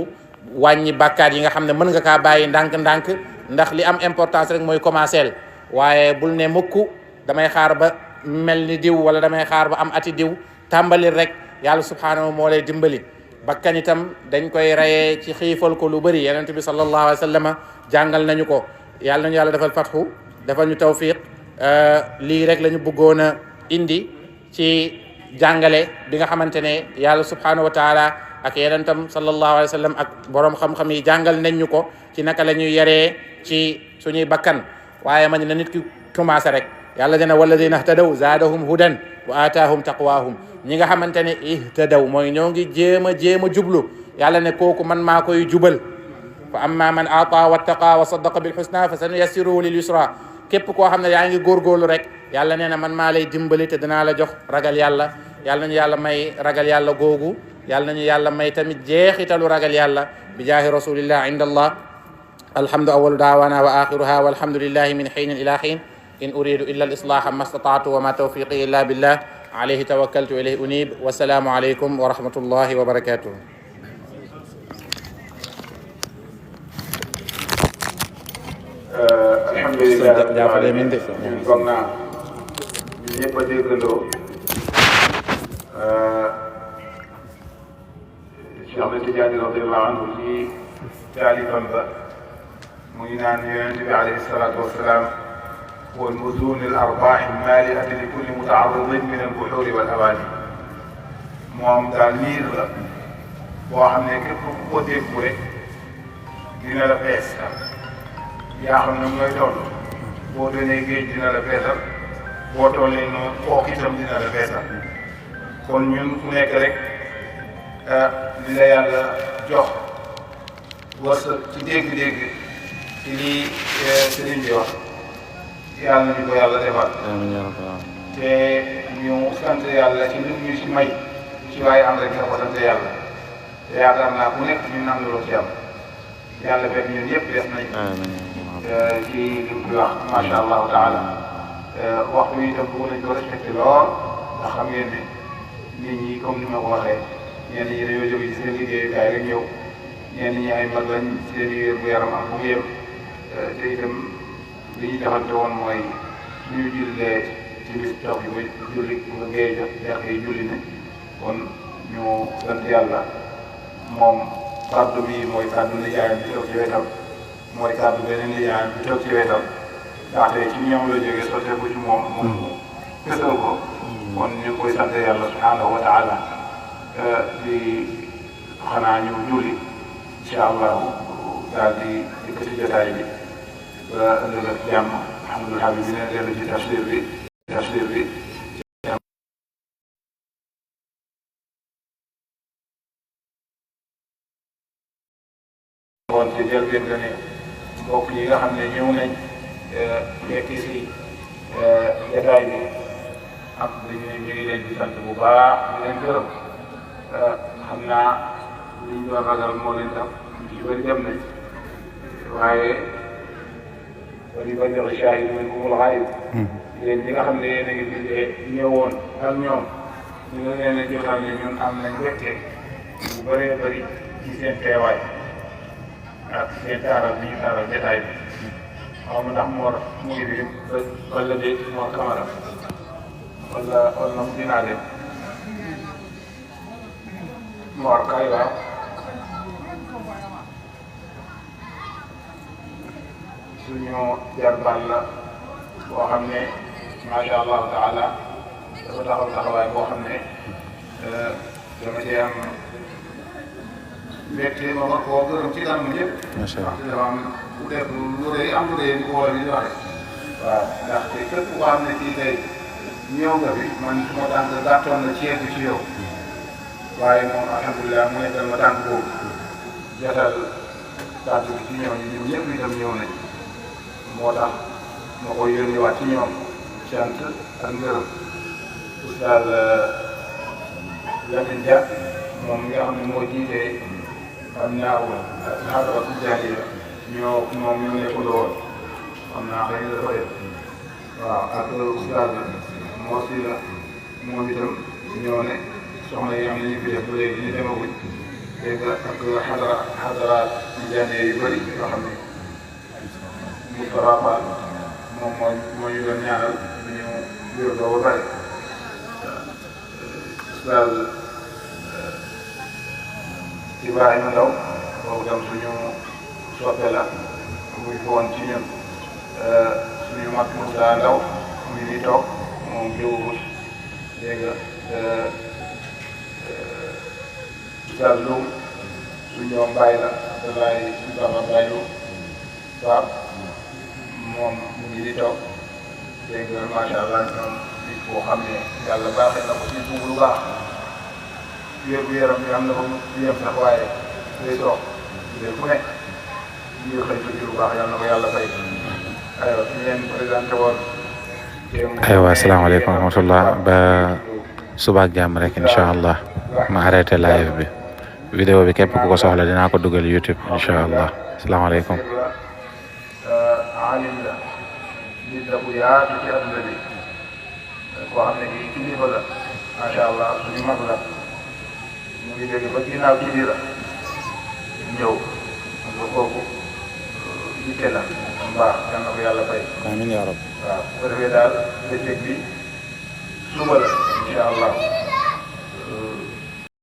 wàññi bàkkaat yi nga xam ne mën nga kaa bàyyi ndànk-ndànk ndax li am importance rek mooy commencer waaye bul ne mukk damay xaar ba mel ni diw wala damay xaar ba am ati diw tàmbali rek yàlla subhaanahu moo lay dimbali bakkan itam dañ koy rayee ci xiifal ko lu bëri yonent bi sallallahu alayhi wa sallam jàngal nañu ko yàlla nañu yàlla defal fatxu defal ñu tawfiq lii rek la ñu bëggoon a indi ci jàngale bi nga xamante ne yàlla subhanahu wa taala ak yonentam sallallahu alayhi wa sallam ak borom xam-xam yi jàngal nañ ñu ko ci naka la ñuy yaree ci suñuy bakkan waaye man na nit ki commencé rek yàlla dana walladina ihtadaw zaadahum hudan wa ataahum taqwaahum ñi nga xamante ne ihtadaw mooy ñoo ngi jéem a jublu yàlla ne kooku man maa koy jubal fa amma man aata wattaqa wa saddaqa bil husna fa sanuyassiruhu lil yusra képp koo xam ne yaa ngi góorgóorlu rek yàlla nee na man maa lay dimbali te dinaa la jox ragal yàlla yàlla nañu yàlla may ragal yàlla googu yàlla nañu yàlla may tamit jeexitalu ragal yàlla bi jaahi rasulillah inda allah alhamdu awalu daawana wa axiruha walhamdulillahi min xiinin ila xiin in uridu illa al islaha ma stataatu wa ma tawfiqi illa billah alayhi tawakkaltu ilayhi unib wasalaamu alaykum wa rahmatullahi wa barakatuh alhamdulilah ñun foog naa ñun ñëpp a déggandoo Cheikh Ahmed Tidiane radiallahu anhu ci taalifam ba mu ngi naan yonent bi alayhi salaatu wasalaam wal muzun al arbaax al maaliati li kulli mutaaridin min al buxuuri wal awaani moom daal niir la boo xam ne képp ku ko déggu rek dina la fees yaa xam ne mooy toll boo doonee géej dina la feesal boo tollee noonu kooku itam dina la feesal kon ñun ku nekk rek li la yàlla jox wërsëg ci dégg-dégg ci lii sëriñ bi wax yàlla nañu ko yàlla defal te ñu sant yàlla ci li ñu ci may ci waaye am rek nga ko sant yàlla te yaakaar naa ku nekk ñu nangu loo ci am yàlla fekk ñun yëpp def nañ ci li mu wax macha allahu taala waxtu yi itam bëgg nañ ko respecté lool ndax xam ngeen ne nit ñi comme ni ma ko waxee ñenn ñi dañoo jóge ci seen liggéeyukaay rek ñëw ñenn ñi ay mag lañ seen wér bu yaram ak bu mu yem te itam li ñu defante woon mooy ñu jullee ci bis toog yi ba julli ba géej jot jàkk yi julli ne kon ñu sant yàlla moom kàddu bi mooy kàddu nijaayam bi toog ci wetam mooy kàddu beneen nijaayam bi toog ci wetam ndaxte ci ñoom la jógee sotteeku ci moom moom fësal ko kon ñu ngi koy sant yàlla subhanahu wa taala di xanaa ñu julli incha allahu daal di yëkkati jotaay bi ba ëllëg ak jàmm alhamdulilah bi dina dellu ci tafsir bi kon ci jëlbeen nga ne mbokk yi nga xam ne ñëw nañ fekki si jotaay bi am dañu ne ñu ngi leen di sant bu baax di leen gërëm xam naa liñ doon ragal moo leen tax ci bëri dem nañ waaye bari bari shaahidu minhumul ghaayib yéen ñi nga xam ne yéen a ngi bindee ñëwoon ak ñoom ñu ngi leen a jotal ne ñun am nañ mbégte bu bëree bëri ci seen teewaay ak seen taaral bi ñu taaral jotaay bi xaw ma ndax Mor mu ngi fi wala déet Mor Camara wala mu dinaa dem Mor kay waaw suñu jarbal la boo xam ne macha allahu taala dafa taxaw taxawaay boo xam ne dama cee am mbégte ma war koo gërëm ci kanam ñëpp. macha allah dafa am ku def lu rëy am lu rëy bu ko war a di waxee. waaw ndaxte képp koo xam ne kii tey ñëw nga fi man su ma tànk gàttoon na ci yegg ci yow waaye moom alhamdulilah mu nekkal ma tànk boobu jotal kàddu gi ci ñooñu ñun ñëpp itam ñëw nañ moo tax ma koy yónniwaat ci ñoom cant ak ngërëm oustaz Lamine Dia moom mi nga xam ne moo jiitee xam naa ko xadara tijaaniya moom ñoo nekkandoo woon xam naa xëy na dafa def waaw ak oustaz moo si la moom itam ñoo ne soxna yi am na ñu fi def ba léegi ñu demaguñ dégg nga ak xadara tijaaniya yu bëri yoo xam ne Moustapha Fall moom moo ñu doon ñaanal ñu wér doo ba bëri oustaz Ibrahima Ndaw boobu tam suñu soppe la muy foon ci ñun suñu mag Moussa Ndaw mu ngi nii toog moom jëwagul dégg nga oustaz Loum suñu mbaay la Abdoulaye Baba Baye Loum waaw moom mu ngi nii toog dégg nga macha allah ñoom nit boo xam ne yàlla baaxee na ko ci suuf lu baax wér gu yaram bi am na ko du yem sax waaye day toog day fu nekk ñu xëy ci lu baax yàlla na ko yàlla fay aywa ñu leen présenté woon. aywa asalaamaaleykum wa rahmatullah ba suba ak jàmm rek incha allah ma arrêté live bi vidéo bi képp ku ko soxla dinaa ko dugal YouTube incha allah asalaamaaleykum. alim la nit la bu yaatu ci adduna bi koo xam ne kii kilifa la macha allah suñu mag la mu ngi jóge ba ginnaaw ci biir la ñëw nga kooku yitte la mbaax yal na ko yàlla fay. amiin yaa rab. waaw bu ko defee daal bëccëg bi suba la incha allah.